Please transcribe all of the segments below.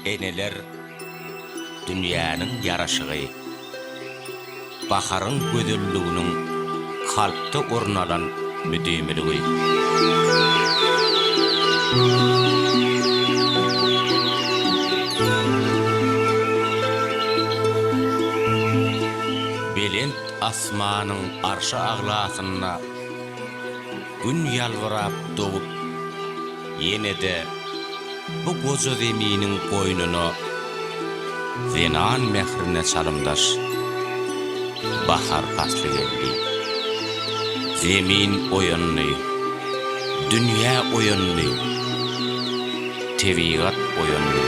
Eneler dünýäniň ýaraşygy, baharyň gözelliginiň kalpda orun alan müdimiligi. Belent asmanyň arşy-aglasynda Gün ýalbyrap dogup, ýene-de bu goja zeminiň goýnuna zenan mährine çalymdaş bahar pasly geldi. Zemin oýandy, dünýä oýandy, tebigat oýandy.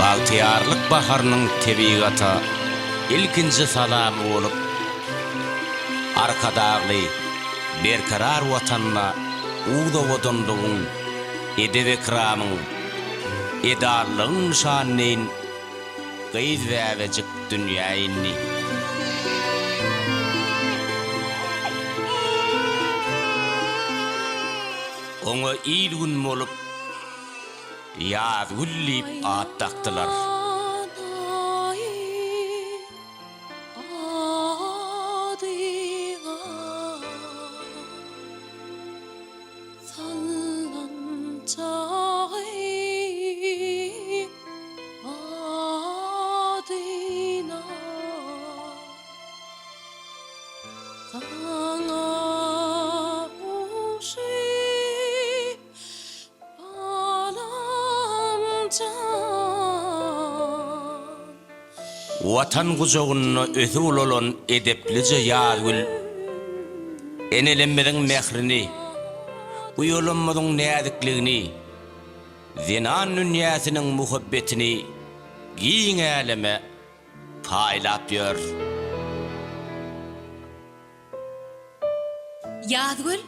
Bagtyýarlyk baharynyň tebigata Ilkinji salamy bolup, Arkadagly Berkarar Watanda uz-owadanlygyň, edep-ekramyň, edallygyň nyşany deýin gyz bäbejik dünýä indi. Oňa il-gün bolup, Ýazgül diýip at dakdylar. Watan gujagynda ösüp ulalan edeplije Ýazgül enelemmiziň mährini, uýalamyzyň näzikligini, zenan dünýäsiniň muhabbetini giň äleme paýlap ýör. Ýazgül!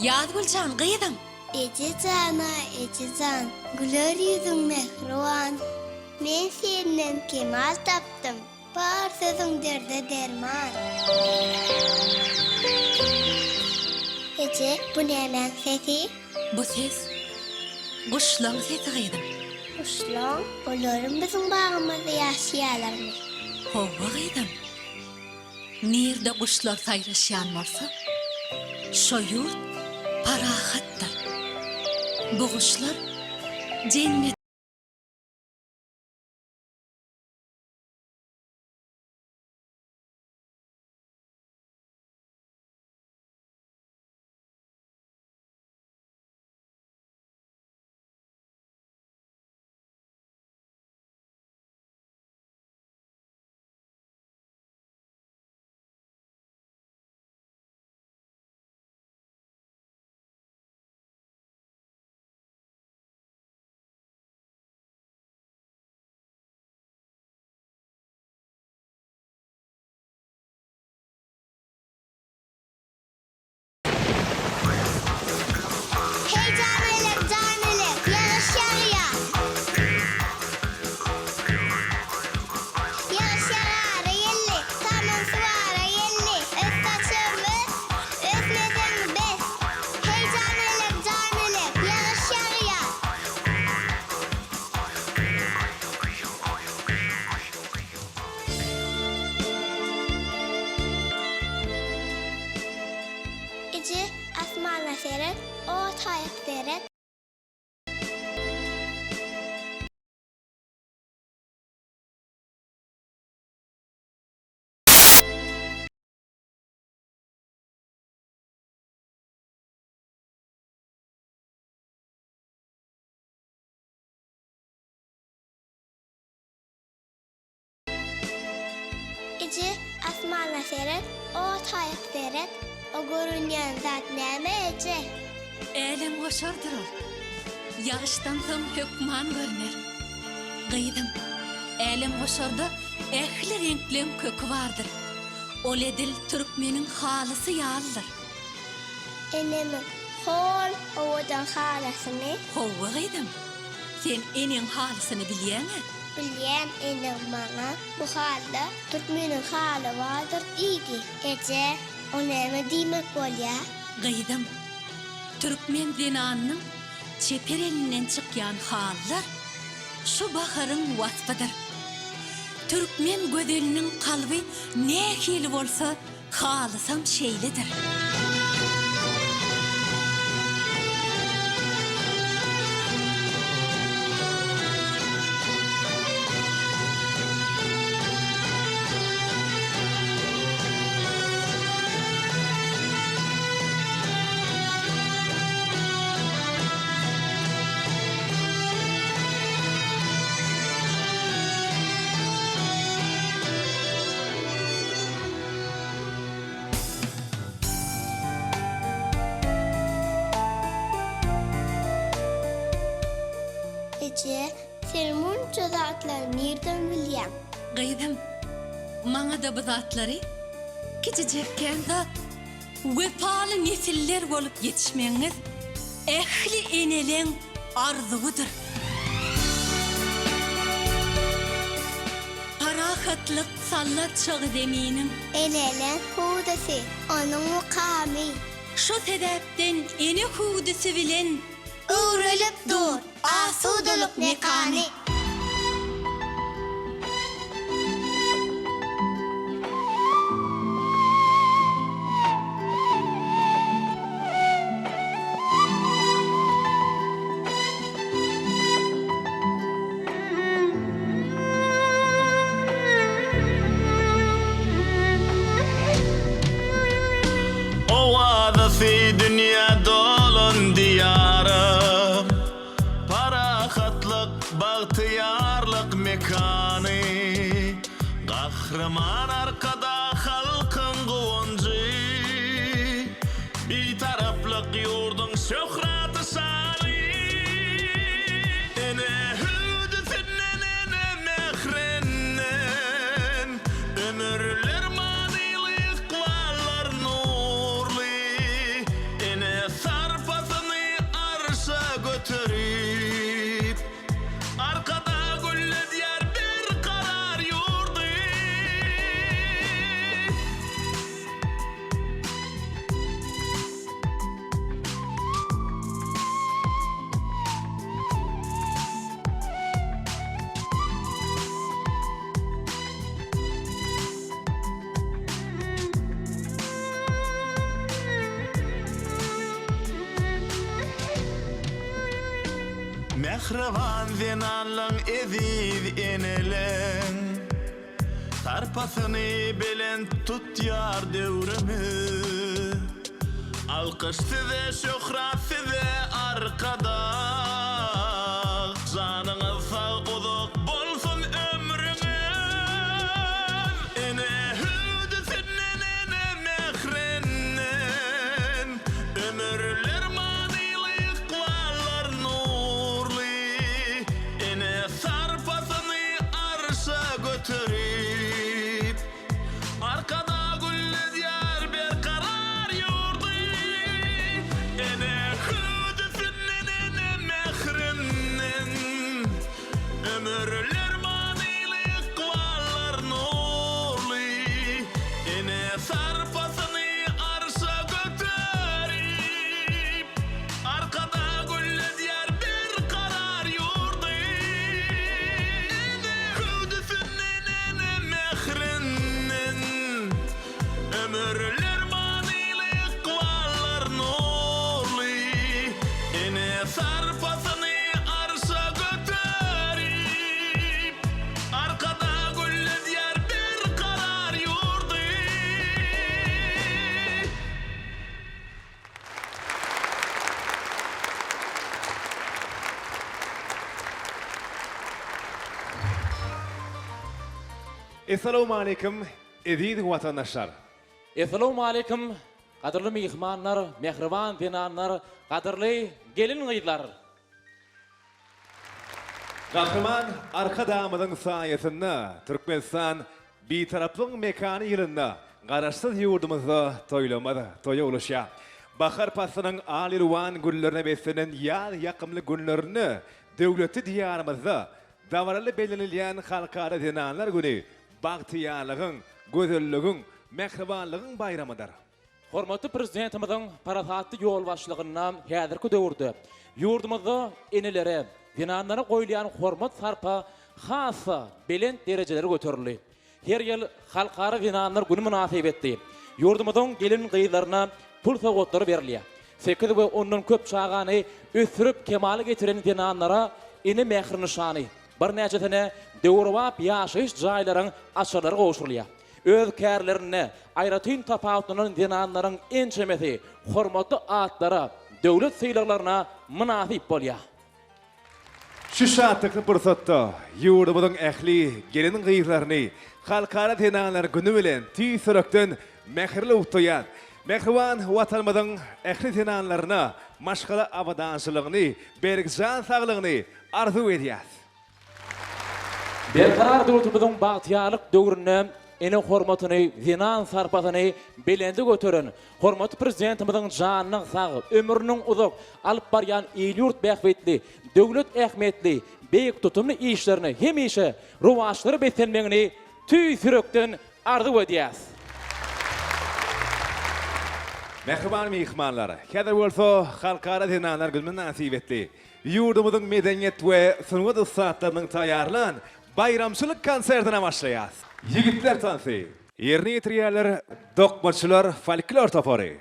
Ýazgül jan, gyzym! Eje jana, eje jan, güler ýüzüň mähriban. Men senden kemal tapdym, bar sözüň derde derman. Eje, bu nämäň sesi? Bu ses guşlaň sesi gyzym. Guşlaň? Olaram biziň bagymyzda ýaşaýarlarmy? Hawa gyzym. Nirde guşlar saýraşýan bolsa, şo ýurt parahatdyr. Bu guşlar jennetiň. Heý janelek, janelek, ýagyş ýagýar. Ýagyş ýagara geldi, saman suwara geldi. Ös saçym ös, ösmeseň bes. Heý janelek, janelek, ýagyş ýagýar. Eje, asmana seret, o taýak seret. Eje, asmana seret, o taýak seret, o görünýän zat näme, eje? Älemgoşardyr ol. Ýagyşdan soň hökman görner. Gyzym, älemgoşarda ähli reňkleň köki bardyr. Ol edil türkmeniň halysy ýalydyr. Enemiň hol owadan halysyny. Hawa, gyzym. Sen eneň halysyny bilýäň-ä? Bilýän, enem maňa bu halyda türkmeniň haly bardyr diýdi. Eje, o näme diýmek bolýa? Gyzym, Türkmen zenanynyň çeper elinden çykýan halylar şu baharyň waspydyr. Türkmen gözeliniň kalby nähili bolsa, halysam şeýledir. Eje, sen munça zatlary nirden bilýäň? Gyzym, maňa-da bu zatlary kiçijekkäm-de wepaly nesiller bolup ýetişmegiňiz ähli eneleň arzuwydyr. Parahatlyk sallar çygy zeminiň. Eneleň hüwdüsi, onuň mukamy. Şo sebäpden ene hüwdüsi bilen. Öwrülip dur asudalyk mekany. Owazasy dünýä dolan Diýarym, Parahatlyk, bagtyýarlyk mekany. Gahryman Arkadag halkyň guwanjy, Bitaraplyk ýurduň şöhraty-şany. Ene hüwdüsinden, ene mährinden, Ömürler manyly, ykballar nurly. Ene sarpasyny arşa göterip, Arkadag gülledýär berkarar ýurdy. Mähriban zenanlaň eziz eneleň Sarpasyny belent tutýar döwrümiz. Alkyş size şöhrat size Arkadag Janyňyz sag uzak bolsun ömrüňiz Ene hüwdüsinden ene mährinden Ömürler manyly ykballar nurly Ene sarpasyny arşa göterip Arkadag gülledýär berkarar ýurdy. Ene hüwdüsinden, ene mährinden Ömürler manyly, ykballar nurly. Ene sarpasyny arşa göterip, Arkadag gülledýär berkarar ýurdy. Ene hüwdüsinden, ene mährinden Ömürler manyly, ykballar nurly. Ene sarpasyny arşa göterip, Arkadag gülledýär berkarar ýurdy. Essalawmaleýkim eziz watandaşlar! Essalawmaleýkim gadyrly myhmanlar, mähriban zenanlar, gadyrly gelin-gyzlar! Gahryman Arkadagymyzyň saýasynda Türkmenistan Bitaraplygyň mekany ýylynda Garaşsyz ýurdumyzda toýlamaz toýa ulaşýar. Bahar paslynyň al-elwan güllerine beslenen ýaz ýakymly günlerinde döwletli Diýarymyzda dabaraly bellenilýän Halkara zenanlar güni bagtyýarlygyň, gözelligiň, mähribanlygyň baýramydyr. Hormatly Prezidentimiziň parasatly ýolbaşçylygynda häzirki döwürde ýurdumyzda enelere, zenanlara goýulýan hormat-sarpa has-da belent derejelere göterildi. Her ýyl Halkara zenanlar güni mynasybetli ýurdumyzyň gelin-gyzlaryna pul sowgatlary berilýär. Sekiz we ondan köp çagany ösdürip kemala getiren zenanlara ene mähri nyşany, birnäçesine döwrebap ýaşaýyş jaýlaryň açarlary gowşurylýar. Öz kärlerinde aýratyn tapawutlanan zenanlaryň ençemesi hormatly atlara, döwlet sylaglaryna mynasyp bolýar. Şu şatlykly pursatda ýurdumyzyň ähli gelin-gyzlaryny Halkara zenanlar güni bilen tüýs ýürekden mähirli gutlaýan. Mähriban Watanymyzyň ähli zenanlaryna maşgala abadançylygyny, berk jan saglygyny arzuw edýäs. Berkarar döwletimiziň bagtyýarlyk döwründe ene hormatyny, zenan sarpasyny belende göteren hormatly Prezidentimiziň janynyň sag, ömrüniň uzak, alyp barýan il-ýurt bähbitli, döwlet ähmiýetli, beýik tutumly işlerine hemişe rowaçlara beslenmegini tüýs ýürekden arzuw edýäs. Mähriban myhmanlar, häzir bolsa Halkara zenanlar güni mynasybetli Ýurdumyzyň medeniýet we sungat ussatlarynyň taýýarlan baýramçylyk konsertine başlaýas. Ýigitler tansy. Ýerine ýetirýärler Dokmaçylar folklor topary.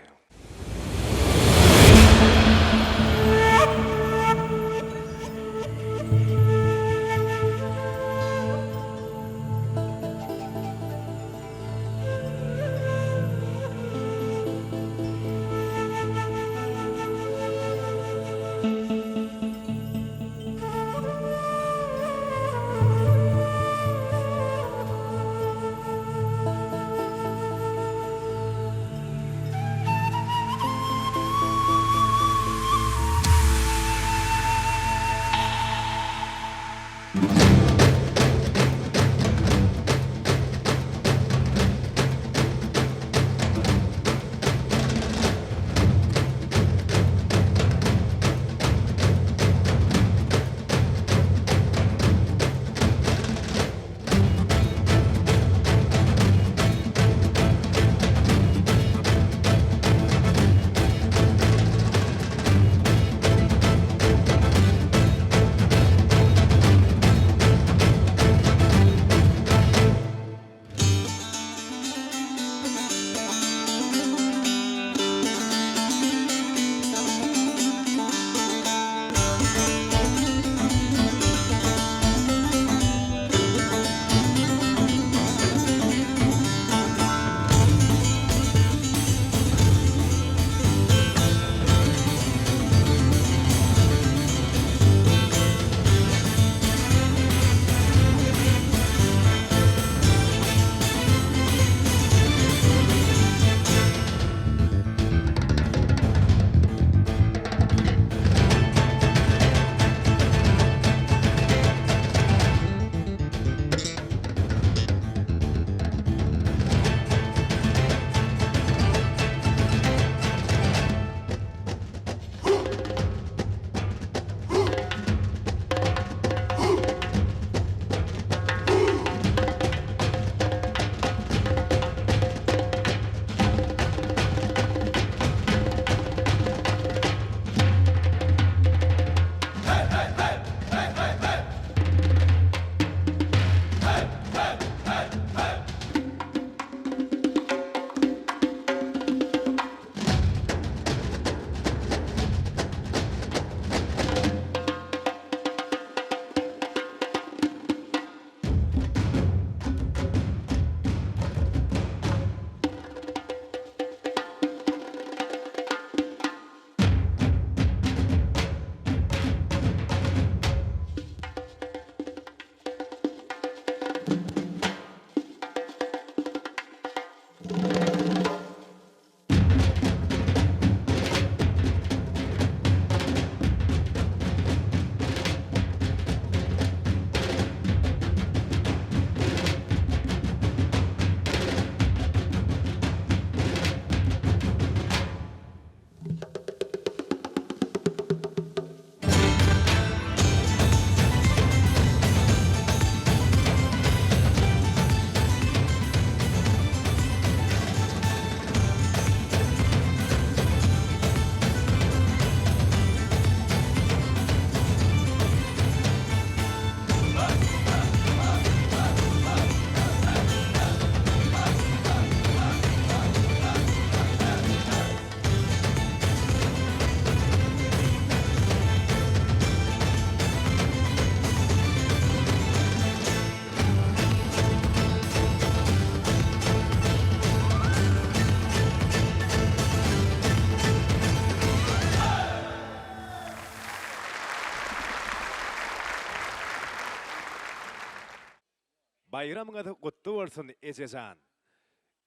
Baýramyňyz gutly bolsun ejejan!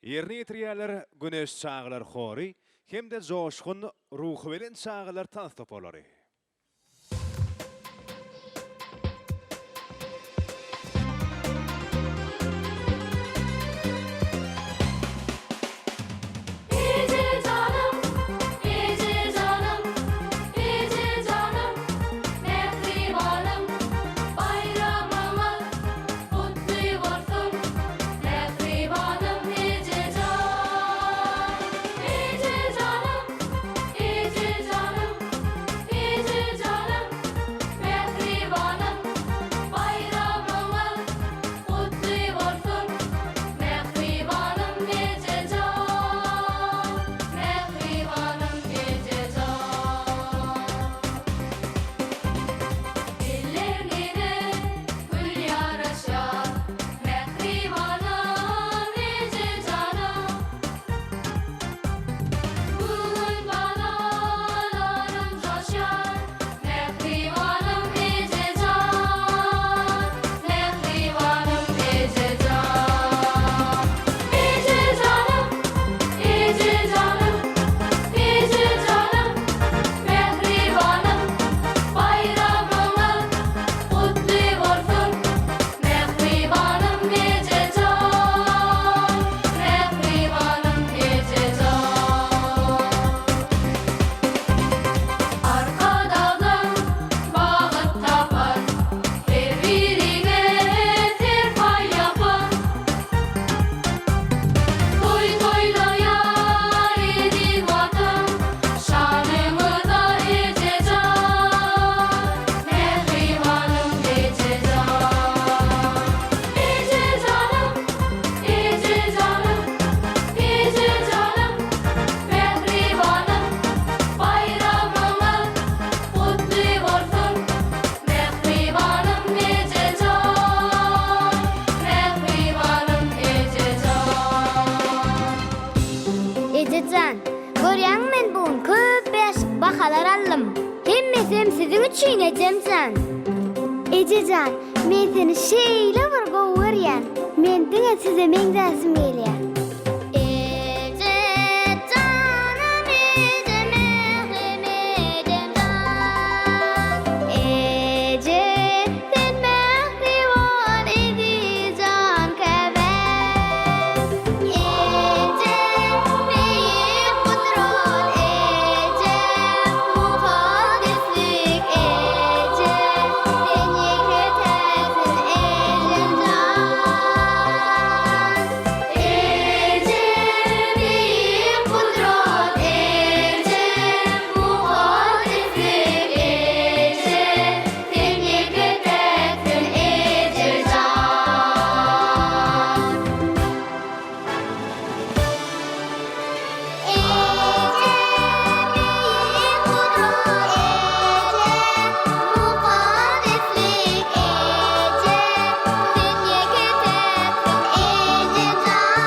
Ýerine ýetirýärler Güneş çagalar hory hem-de Joşgun ruhubelent çagalar tans toparlary. Eje janym, eje janym, eje janym, mähribanym, baýramyňyz gutly bolsun, mähribanym eje jan. Eje janym, eje janym, eje janym, mähribanym, baýramyňyz gutly bolsun, mähribanym eje jan, mähribanym eje jan. Ellerňize gül ýaraşar, mähribanym eje janym. Bu gün balalarym joşýar, mähribanym eje jan, mähribanym eje jan. Eje janym, eje janym, eje janym, mähribanym, baýramyňyz gutly bolsun, mähribanym eje jan, mähribanym eje jan. Arkadagdan bagyt tapar, her biriňe serpaý ýapar. Toý toýlaýar eziz Watan, şanyňyza eje jan, mähribanym eje jan. Eje janym, eje janym, eje janym, mähribanym, baýramyňyz gutly bolsun, mähribanym eje jan, mähribanym eje jan. Eje jan, görýäňmi men bu gün köp bäşlik bahalar aldym. Hemmesem siziň üçin ejem jan. Eje jan, men seni şeýle bir gowy görýän. Men diňe size meňzäsim gelýär. Eje janym ejem mährim ejem jan. Eje sen mähriban eziz jan käbäm. Eje beýik gudrat eje mukaddeslik eje sen ýeke täsin ejem jan. Eje beýik gudrat eje mukaddeslik eje sen ýeke täsin eje jan. Eje beýik gudrat eje mukaddeslik eje sen ýeke täsin eje jan.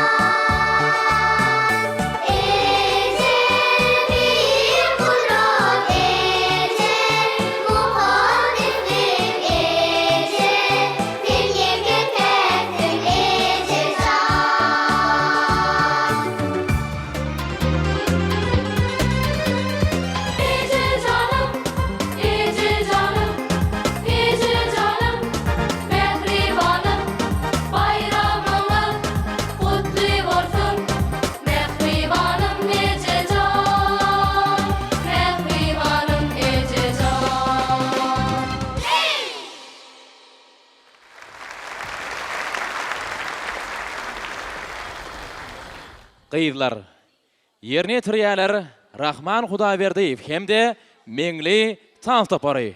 Eje beýik gudrat eje mukaddeslik eje sen ýeke täsin eje jan. Eje janym, eje janym, eje janym, mähribanym, baýramyňyz gutly bolsun, mähribanym eje jan, mähribanym eje jan. Gyzlar, Ýerine ýetirýärler Rahman Hudaýberdiýew hem-de Meňli tans topary.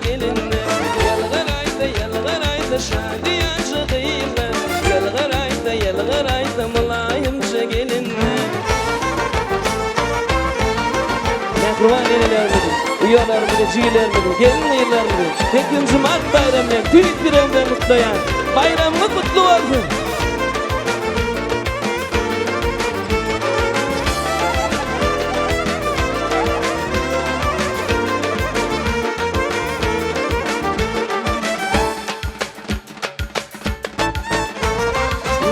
gelinler. Ýylgyraýsa, ýylgyraýsa şadyýanja gyzlar. Ýylgyraýsa, ýylgyraýsa mylaýymja gelinler. Mähriban enelerimizi, uýalarymyzy, jigilerimizi, gelin-gyzlarymyzy sekizinji mart baýramy bilen tüýs ýüregimden gutlaýan. Baýramyňyz gutly bolsun!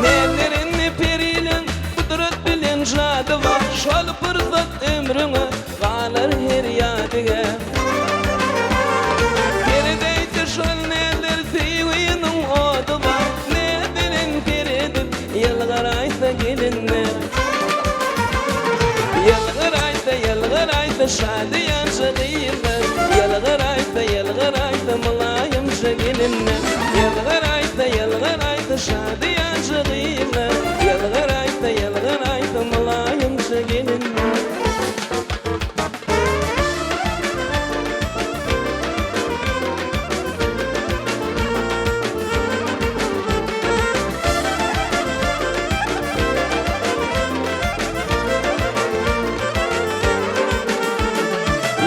Näzlerinde perileň gudrat bilen jady bar, Şol pursat ömrüňe galar her ýadygär. Seredeýse şol näzler söýginiň ody bar, Näz bilen seredip ýylgyraýsa gelinler. Ýylgyraýsa, ýylgyraýsa şadyýanja gyzlar, Ýylgyraýsa, ýylgyraýsa mylaýymja gelinler. Ýylgyraýsa, ýylgyraýsa şadyýanja gyzlar, Ýylgyraýsa, ýylgyraýsa mylaýymja gelinler.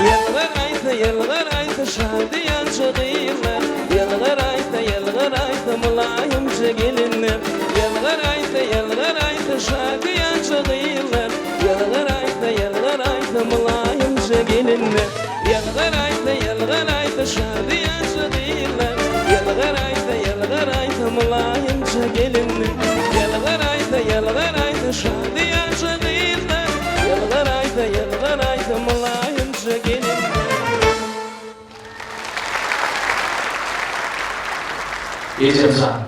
Ýylgyraýsa, ýylgyraýsa şadyýanja gyzlar, Ýylgyraýsa, ýylgyraýsa mylaýymja gelinler. Ýylgyraýsa, ýylgyraýsa şadyýanja gyzlar, Ýylgyraýsa, ýylgyraýsa mylaýymja gelinler. Ýylgyraýsa, ýylgyraýsa şadyýanja gyzlar, Ýylgyraýsa, ýylgyraýsa mylaýymja gelinler. Ýylgyraýsa, ýylgyraýsa şadyýanja gyzlar, Ýylgyraýsa, ýylgyraýsa mylaýymja gelinler. Ejem jan.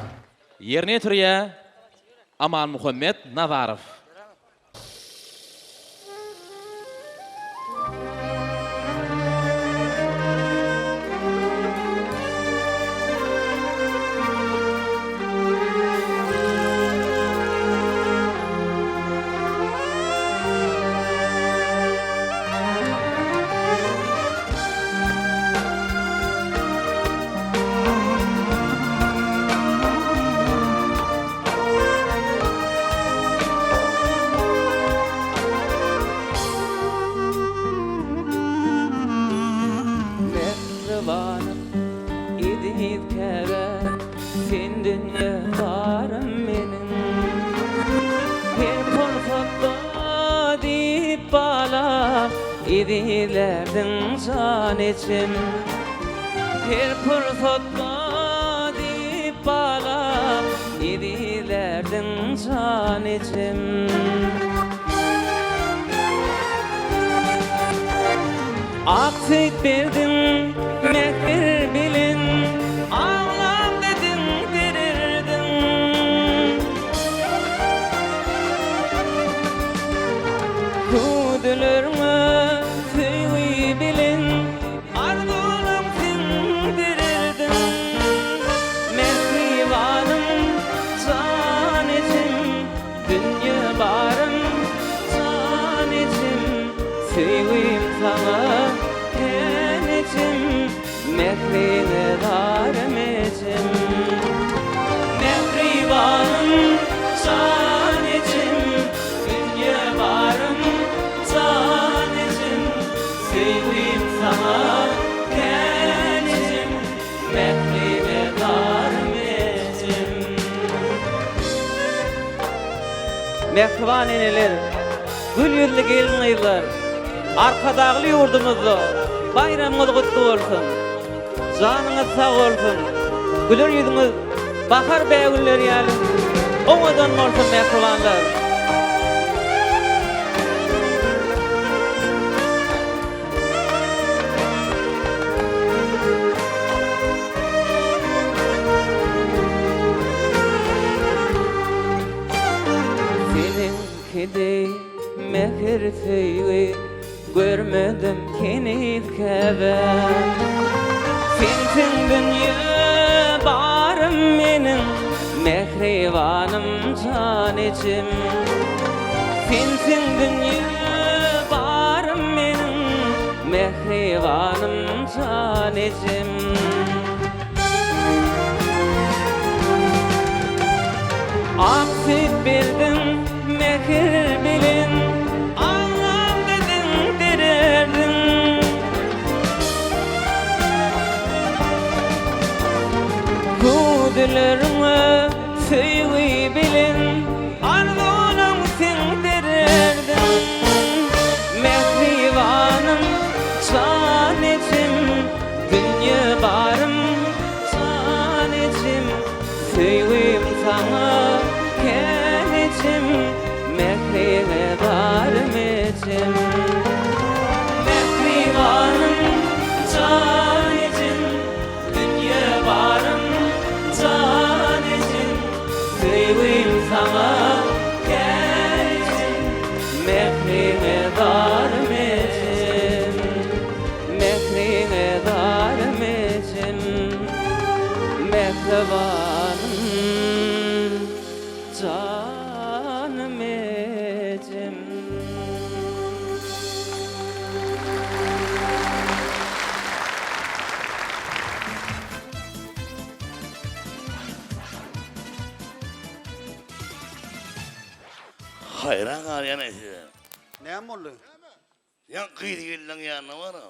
Ýerine ýetirýär Amanmuhammet Nazarow. Mähribanym, eziz käbäm, Sen dünýe barym meniň. Her pursatda diýip bala, Ezizlärdiň jan ejem. Her pursatda diýip bala, Ezizlärdiň jan ejem. Ak süýt berdiň mähir bilen, Aglamda diňdirirdiň. Hüwdülerňe söýgi bilen, Arzuwlaň siňdirirdiň. Mähribanym, jan ejem, Dünýe barym, jan ejem, Söýgim saňa, ten ejem, Mähriňe zarym ejem. Mähribanym, jan ejem, Dünýe barym, jan ejem, Söýgim saňa, ten ejem, Mährime zarym ejem. Mähriban eneler, gül ýüzli gelin-gyzlar, Arkadagly ýurdumyzda baýramyňyz gutly bolsun! Janyňyz sag bolsun! Güler ýüzüňiz bahar bägülleri ýaly owadan bolsun mähribanlar! Seniňki deý mähir söýgi görmedim heniz käbäm. Sensiň dünýe barym meniň mähribanym jan ejem. Sensiň dünýe barym meniň mähribanym jan. Jan ejem. Ak süýt berdiň mähir bilen, Aňňam biziň dererdiň. Hüwdüleriňe söýgi bilen, Arzuwlaň siňdirerdiň. Mähribanym, jan ejem, Dünýe barym, jan ejem, Söýgim saňa kän ejem, Mähriňe zarym ejem. Mähribanym, jan ejem, Dünýe barym, jan ejem, Söýgim saňa kän ejem, Mähriňe zarym ejem. Mähriňe zarym ejem, Mähribanym, janym ejem. Haýran galýan-aý size. Näme boldy? Ýa gyz gelniň ýanyna bar-a.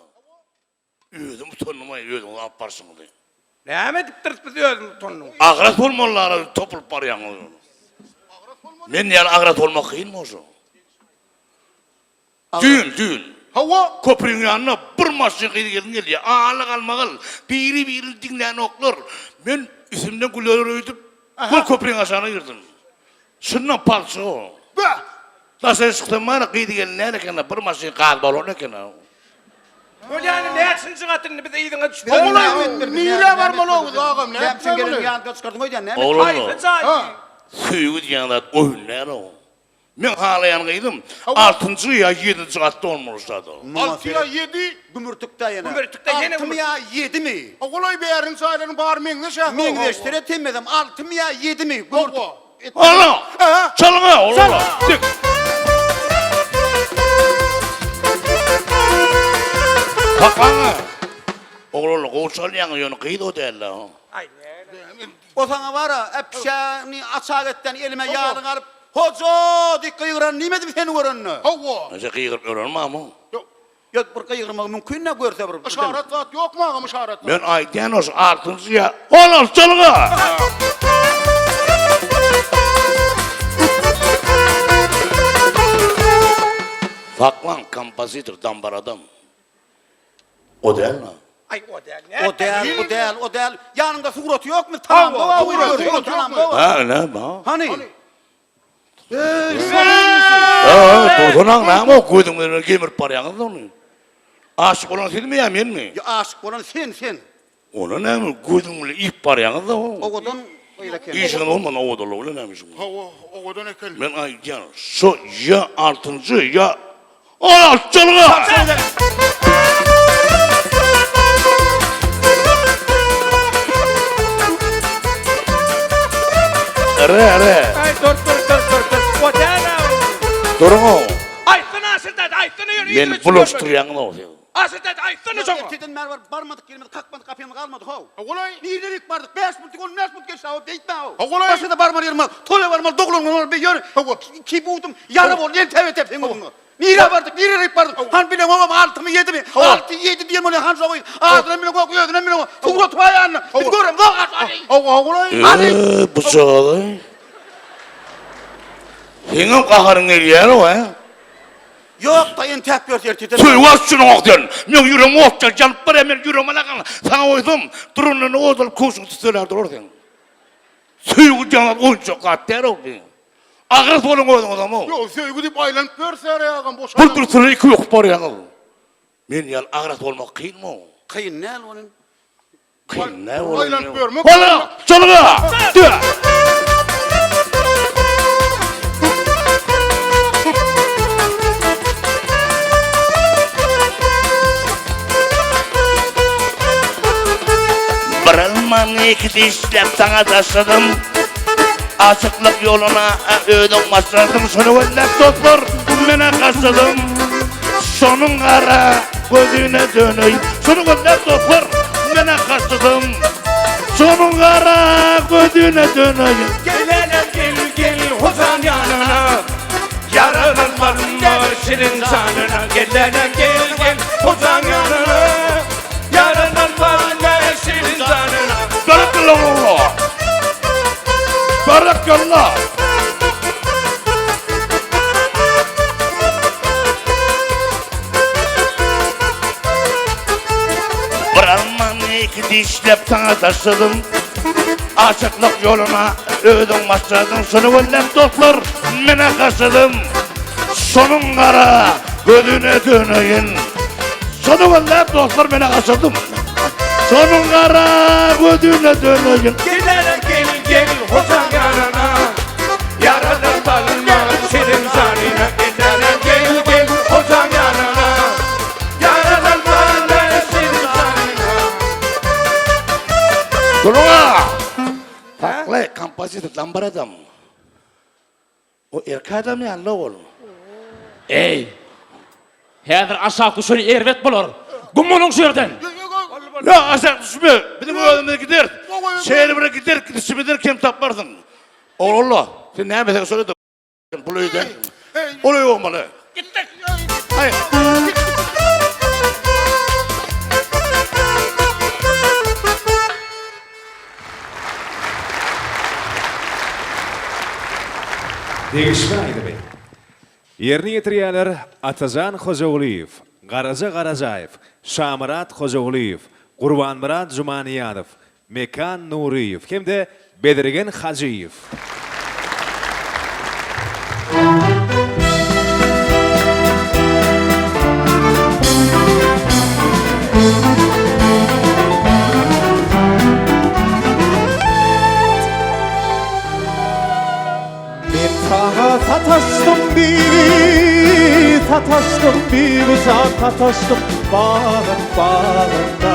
Özüm utandym-aý özüňizi alyp barşyňyzy. Näme edipdiris biz özümiz utandyň? Agras bolmalylara topulyp barýaňyz. Men ýaly agras bolmak kynmy oşo? Düýn, düýn. Hawa. Köprüň ýanyna bir maşyn gyz gelin gelýär. Ala galmagal. Biri-birini diňlänoklar. Men üstümden gülerler öýdüp, şol köprüň aşagyna girdim. Şundan palçyk o. Bäh! Daşary çyksam bar, gyz gelin däl eken-a, bir maşyn gaz balon eken-a. Bolýany näçinji gat indi biz yzyňa düşüp Oglan nirä barmaly oguz agam näme üçin gelin ýanyňda çykardyň öýdýän näme Oglanlar, Haýsy jaý? söýgi diýen zat oýun däl-ow. Meň halaýan gyzym altynjy ýa ýedinji gatda bolmaly şada. Alty ýa ýedi? Gümürtikde ýene. Gümürtikde ýene Altymy ýa ýedimi? Ogulaý bäriniň jaýlarynyň bary meňzeş-ä. Meňzeş seret hemmesem altymy ýa ýedimi? Gümürtik. Ala! Çalyň-a, olara! Dik! Saklaň-a! Oglanlar gowy çalýaňyz, ýöne gyz o däl-le. O saňa bar-a, äpişgäni açak etden elime ýalyňy alyp, Hoja! diýip gygyran diýmedim seni görende. Hawa. Näçe gygyryp ýörenim mamam. Ýok bir gygyrmagy mümkin-dä görse bir. Yşarat zat ýokmy agam yşarat zat. Men aýdýan oş altynjy ýa Olar çalga! Saklaň kompozitor dambar adam. O dälmi? Aý o däl. O däl, o däl, o däl. Ýanyňda suraty ýokmy? Tanamda bar. Suraty ýokmy? Ha, ine, ba. Hany? Dursanaň näme o gözüň bilen gemirip barýaňyz ony. Aşyk bolan sizmi ýa menmi? Ýa aşyk bolan sen, sen. Onda näme gözüň bilen iýip barýaňyz da. Owadan gyz eken. Işiňiz bolman owadanlygy bilen näme işiň bar? Hawa, owadan eken. Men aýdýan şo ýa altynjy ýa on altynjylyga. Re re. Aý dur dur dur dur dur. O däl-ä. Duruň-ow. Aýtsana Aşyr däde aýtsana ýör. Meni bulaşdyrýaňyz-ow siz. Aşyr däde aýtsana şoňa. Erteden bäri baryp barmadyk ýerimiz kakmadyk gapymyz galmady how. Ogulaý. Nirdelik bardyk 5 minut 15 minut geçdi how beýtme how. Ogulaý. Başga-da barmaly ýerim bar. Toýa barmaly doglan güni barmaly ýör. Iki budum ýara boldy entäp entäp seň öňüňde. Nirä bardyk nirelik bardyk han bileňogam altymy ýedimi alty ýedi diýen bolýa han şoňy adynam bileňok özünem bileňok suraty bar ýanynda biz göremzok Ogulaý. Eee bujagazy. Seňem gaharyň gelýär-ow hä? Ýok-da entäp ýörse ertirden. Söýgi açynyňok sen. Meň ýüregim otdan ýanyp barýar, men ýüregime lakan saňa goýsam, durandan ot alyp köwşüňi tüsselär durar seň. Söýgi diýen zat oýunjak zat däl-ow bi. Agras boluň özüňizem-ow. Ýok, söýgi diýip aýlanyp ýörse agam boş. Bir dursuny iki öküp barýaňyz. Men ýaly agras bolmak kynmy-ow? Kyn däl onuň. Kyn ne bolar? Aýlanyp ýörmek. Bolar! Çalga! Dö! Bir almany iki dişläp saňa taşladym. Aşyklyk ýoluna özüň başladyň. Şony gözläp dostlar, menä gaşladym. Şonuň gara gözüne döneýin. Şony gözläp dostlar. Mene kaçdym. Şonuň gara gözüne döneýin. Gel hele gel gel hojaň ýanyna Ýaralanmadym şirin janyna Gel hele gel gel hojaň ýanyna Ýaralanmadym şirin janyna Berekella ogla. Berekella. Bir almany iki dişläp saňa taşladym. Aşyklyk ýoluna özüň başladyň. Şony gözläp dostlar menä gaşladym. Şonuň gara gözüne döneýin. Şony gözläp dostlar menä gaşladym. Şonuň gara gözüne döneýin. Gel hele gel gel hojaň ýanyna Ýaradan salma şirin janyna Gel hele gel gel hojaň ýanyna Ýaradan salma şirin janyna. Duruň-a! Saklay, kompozitor lambar adam. O erkek adam ýaly ol. Eý! Häzir aşak düşen erbet bolar. Güm boluň şu ýerden! Ýok, aşak düşme. Biziň özümiz gideris. Şeýle bir gideris, gidişimizden kem tapmarsyň. Ogul-la, sen näme etseň şol et. Pul öýden. Ol öý bolmaly. Gitdik. Haý. Degişme aýdymy. Ýerine ýetirýärler Atajan Hojagulyýew, Garaja Garajaýew, Şamyrat Hojagulyýew, Gurbanmyrat Jumanyýazow, Mekan Nuryýew hem-de Bezirgen Hajyýew. Men saňa sataşdym bibi, sataşdym bibi jan sataşdym bagyň bagynda.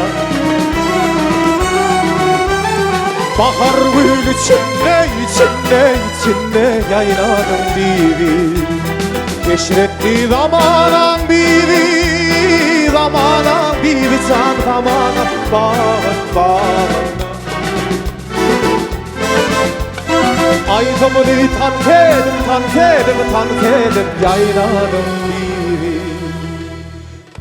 Bahar gül içinde, içinde, içinde ýaýradyň bibi. Eşretli zamanaň bibi, zamanaň bibi jan zamanaň bagyň bagynda. Aýdymyny tans edip, tans edip, tans edip ýaýradyň bibi.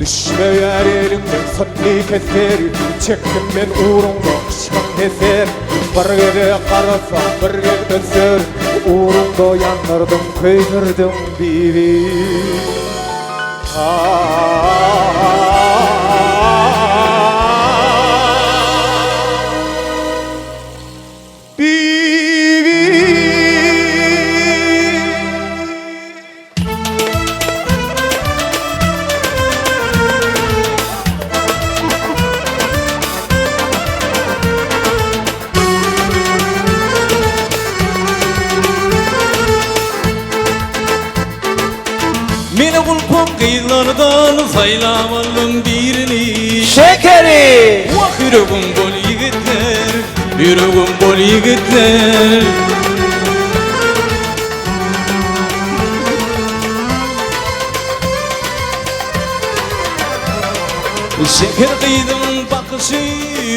Düşmeýär eliňden syndy keseri, Çekdim men ugruňda yşkyň heserin. Bir gezek garasaň, bir gez öserin, Ugruňda ýandyrdyň, köýdürdiň bibi. Bibi. Meni gulpum gyzlardan saýlap aldym birini. Şekeri! Wah ýüregim bol ýigitler, ýüregim bol ýigitler. Şeker gyzyň bakyşy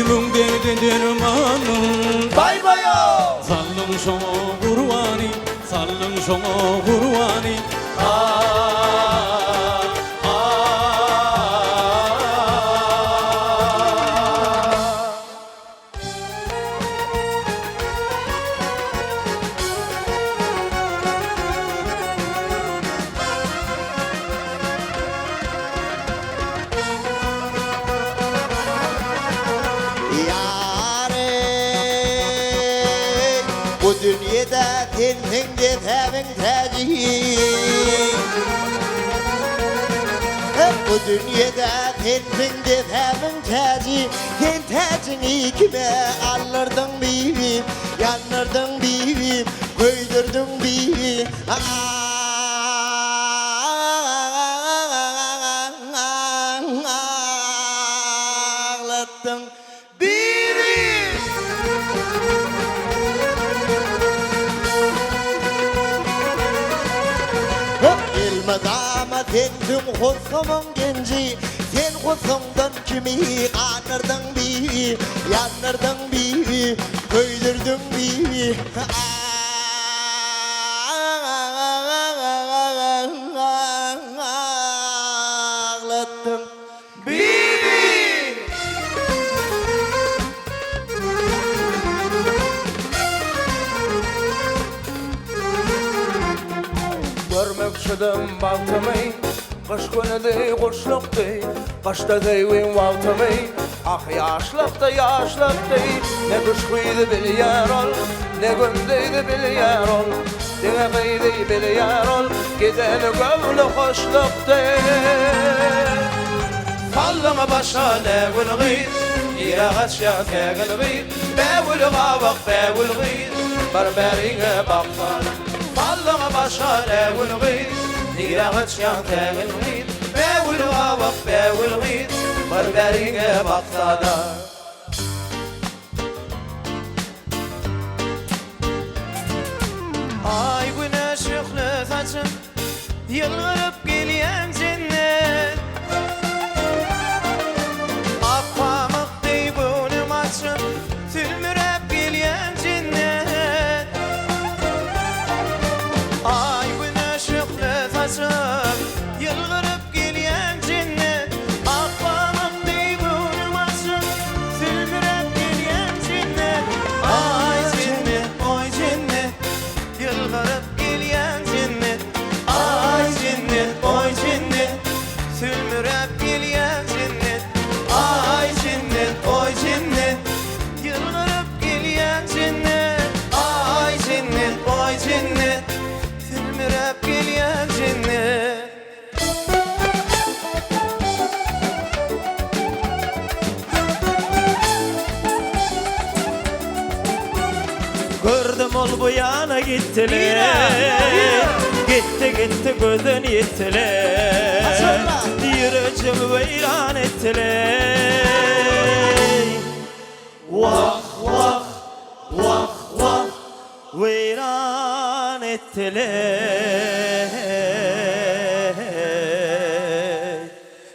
müň derde dermandyr. Baý baýo! Saldyň şoňa gurbany, saldyň şoňa gurbany. Ýar eý, bu dünýede sensiň depämiň täji. Bu dünýede sensiň depämiň täji, Sen täjiňi kime aldyrdyň bibim, Ýandyrdyň bibim, köýdürdiň bibim. Aglatdyň bibim. Elmydama sensiň hossamyň genji, Sen hossaňdan kimi gandyrdyň bibi. Ýandyrdyň bibi, köýdürdiň bibi. Aglatdyň bibi. Görmekçidim bagtymy, Gyş günüdi, guşlukdy, Gyşda söýgim wagtymy, Ah, ýaşlykdy, ýaşlykdy. Ne gyş güýzi bilýär ol, Ne gündizi bilýär ol, Diňe gyzy bilýär ol, Gideni göwni hoşlukdy. Saldyňa başa ne gül gyz, Nirä gaçýaň sägin gyz, Bägül gabak bägül gyz, Bir bäriňe baksana. Saldyňa başa ne gül gyz, Nirä gaçýaň sägin gyz, Bägül gabak bägül gyz, Bir bäriňe baksana. Aý güne şöhle saçyp, Ýylgyryp gelýäň jennet. Ak pamyk deý göwnüm açyp, Sülmüräp gelýäň jennet. Aý güne şöhle saçyp, Ýylgyryp gelýäň jennet. Ak pamyk deý göwnüm açyp, Sülmüräp gelýäň jennet. Aý jennet, oý jennet, Ýylgyryp gelýäň jennet. Aý jennet, oý jennet, Sülmüräp gelýäň jennet. Aý jennet, oý jennet, Ýylgyryp gelýäň jennet. Aý jennet, oý jennet, Sülmüräp gelýäň jennet. Gördüm ol bu ýana gitdiler Gitdi gitdi gözden ýitdiler Ýürejimi weýran etdiler Wah wah wah wah Weýran etdiler.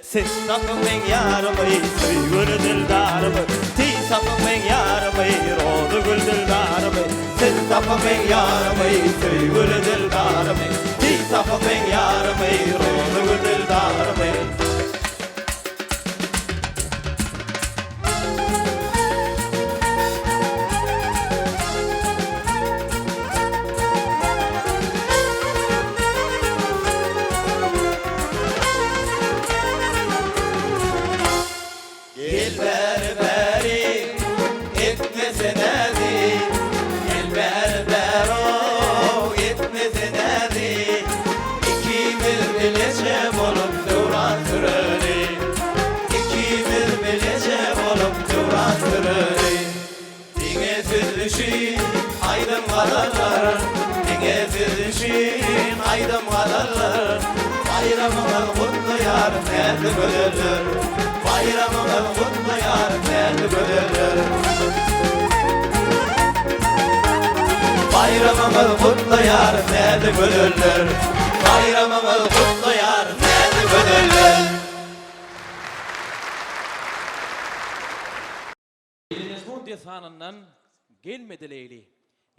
Siz tapyň meň ýarymy, söýgüli dildarymy, Tiz tapyň meň ýarymy, rozy gül dildarymy. Siz tapyň meň ýarymy, söýgüli dildarymy, Tiz tapyň meň ýarymy, rozy gül dildarymy. Gel bäri bäri etme sen äzi Gel bäri bäri-ow etme sen äzi Ikimiz bileje bolup döwran süreli Ikimiz bileje bolup döwran süreli Diňe siz üçin aýdym gazallar Diňe siz üçin aýdym gazallar Baýramyňyz gutlaýarys näzli gözeller Baýramyňyz gutlaýarys näzli gözeller Baýramyňyz gutlaýarys näzli gözeller Baýramyňyz gutlaýarys näzli gözeller. Leýli Mejnun dessanyndan Gelmedi Leýli.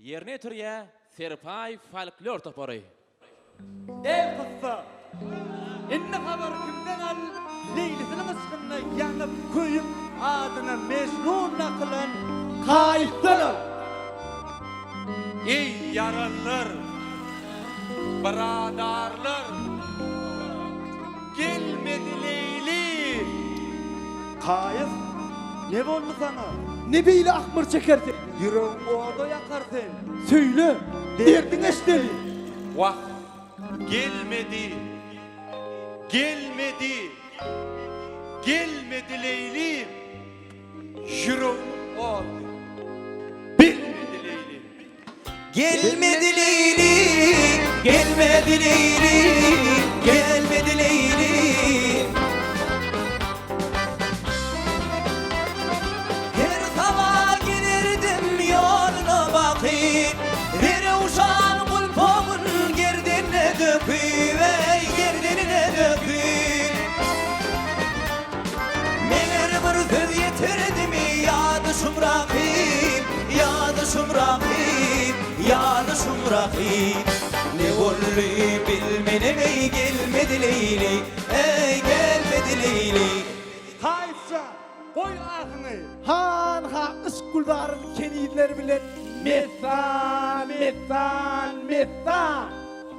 Ýerine ýetirýär Serpaý folklor topary. Elkyssa, indi habary kimden al, Leýlisiniň yşkynda ýanyp, köýüp, adyna Mejnun dakylan Kaýysdan al! Eý, ýaranlar, byradarlar! Gelmedi Leýli! Kaýys, ne boldy saňa? Ne beýle ahmyr çeker sen? Ýüregiň oda ýakar sen. Söýle, derdiň eşdeli. Wah, gelmedi, gelmedi, gelmedi Leýlim! Ýüregimi ot bilmedi Leýlim. Gelmedi Leýli, gelmedi Leýli, gelmedi Leýli. Her saba gelerdim ýoluna bakyp, Zerewşan gulpagyn gerdenine döküp, eý, gerdenine döküp. Meger bir söz ýetirdimi ýa-da şu. rakyp, Ýadyşym rakyp, Ýadyşym rakyp. Ne boldy bilmenem eý gelmedi Leýli, Eý gelmedi Leýli. Haýytja, goý ahyňy! Han-ha yşk gülzaryn kenizleri bilen messan, messan, messan!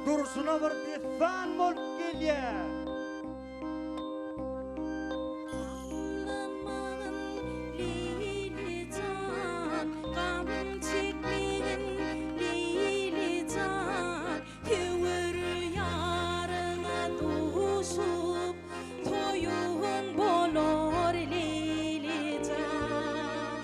Durşuna bir dessan bolup gelýär. Gamlanmagyn Leýli jan, Gam çekmegin Leýli jan, Höwür ýaryňa duşup, Toýuň bolar Leýli jan.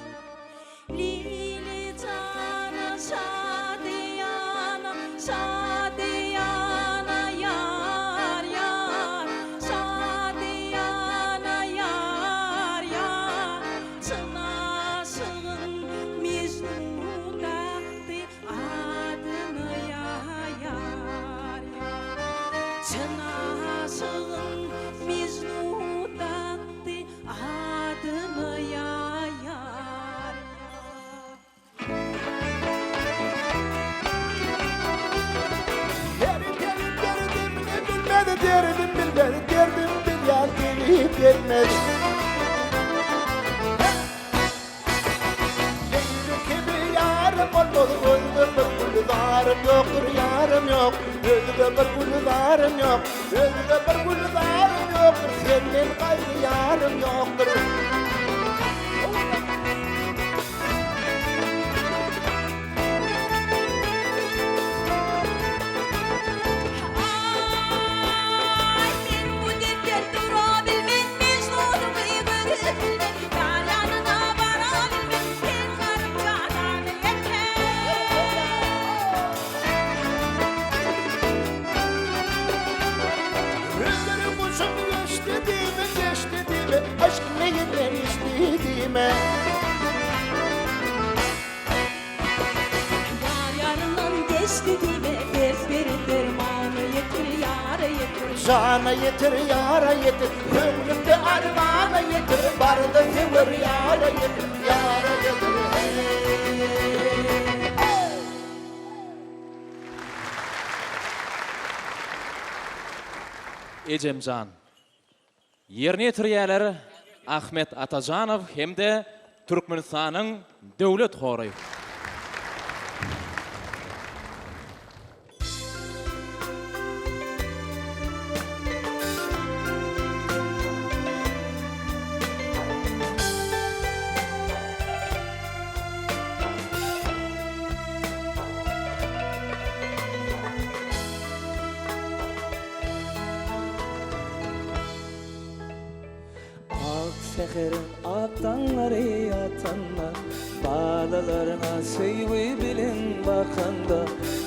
Leýli jana şadyýana, şadyýana ýar, ýar, şadyýana ýar, ýar. Çyn aşygyň Mejnun dakdy adyny ýar, ýar. Çyn aşygyň Mejnun dakdy Adyny ýaýar. Derdim derdim ne bilmedi derdim bilmedi derdim bilýän gelip gelmedi. Leýli kibi ýarym bolmaz özge bir gülzarym ýokdur ýarym ýok özge bir gülzarym ýok özge bir gülzarym ýokdur senden gaýry ýarym ýokdur. Aý, men bu dertden dura bilmen, Mejnunymy görüp bilmen, Ýar ýanyna bara bilmen, Sen garyp janany eken. Ömür guşum geçdi diýme, geçdi diýme, Yşk meýinden içdi diýme. Ýar ýaryndan geçdi diýme, Dert beren dermana ýetir, ýara ýetir. Jana ýetir, ýara ýetir, Köňlümde armana ýetir, Barda söwer ýara ýetir, ýara ýetir, heý. Ejemjan. Ýerine ýetirýärler Ahmet Atajanow hem-de Türkmenistanyň Döwlet hory. Ak säheriň ak daňlary atanda, Balalarňa söýgi bilen bakanda,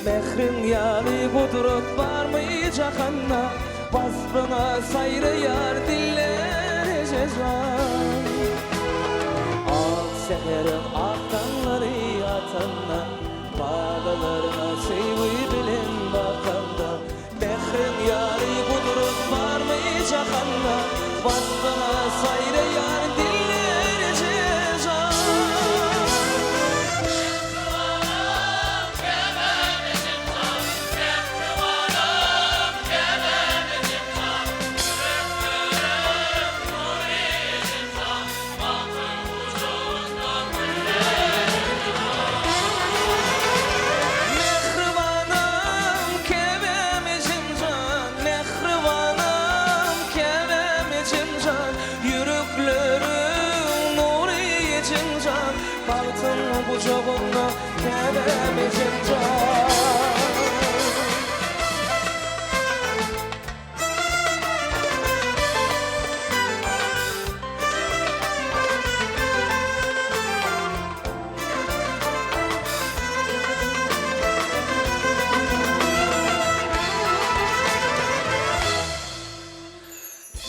Mähriň ýaly gudrat barmy jahanda, Waspyňa saýraýar diller eje jan. Ak säheriň ak daňlary atanda, Balalarňa söýgi bilen bakanda, Mähriň ýaly gudrat barmy jahanda, Waspyňa saýraýar diller eje jan. Mähribanym käbäm ejem jan, Mähribanym käbäm ejem jan, Ýürekleriň nury ejem jan, Bagtyň gujagynda käbäm ejem jan.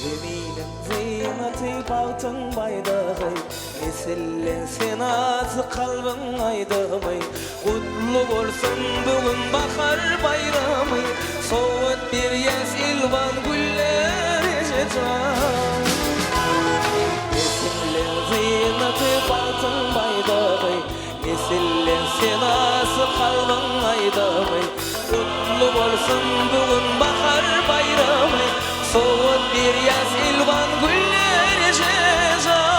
Zeminiň zynaty bagtyň baýdagy, Nesiller senasy kalbyň aýdymy, Gutly bolsun bu gün bahar baýramy, Sowgat berýäs elwan güller eje jan. Nesiller zynaty bagtyň baýdagy. Nesiller senasy kalbyň aýdamy, Gutly bolsun bu gün bahar baýramy, Sowgat berýäs elwan güller eje jan.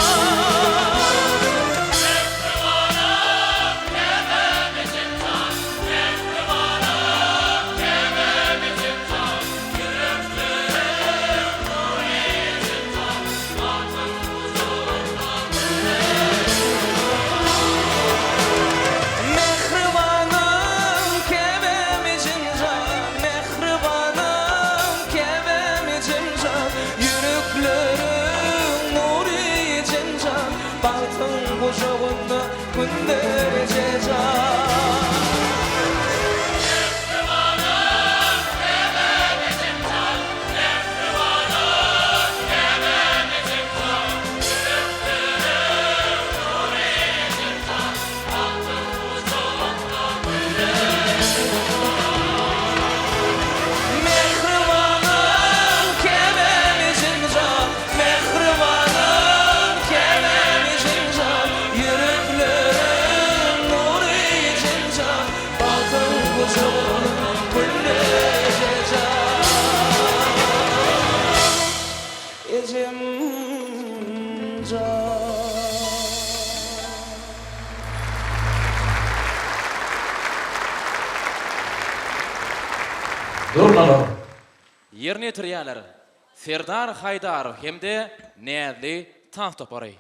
Mähribanym käbäm ejem jan, Mähribanym käbäm ejem jan, Ýürekleriň nury ejem jan, Bagtyň gujagynda günler eje jan. Mähribanym käbäm ejem jan, Mähribanym käbäm ejem jan, Ýürekleriň nury ejem jan, Bagtyň gujagynda güller eje jan. Ejem jan. Durnalar. Ýerine ýetirýärler Serdar Haýdarow hem-de Näzli tans topary.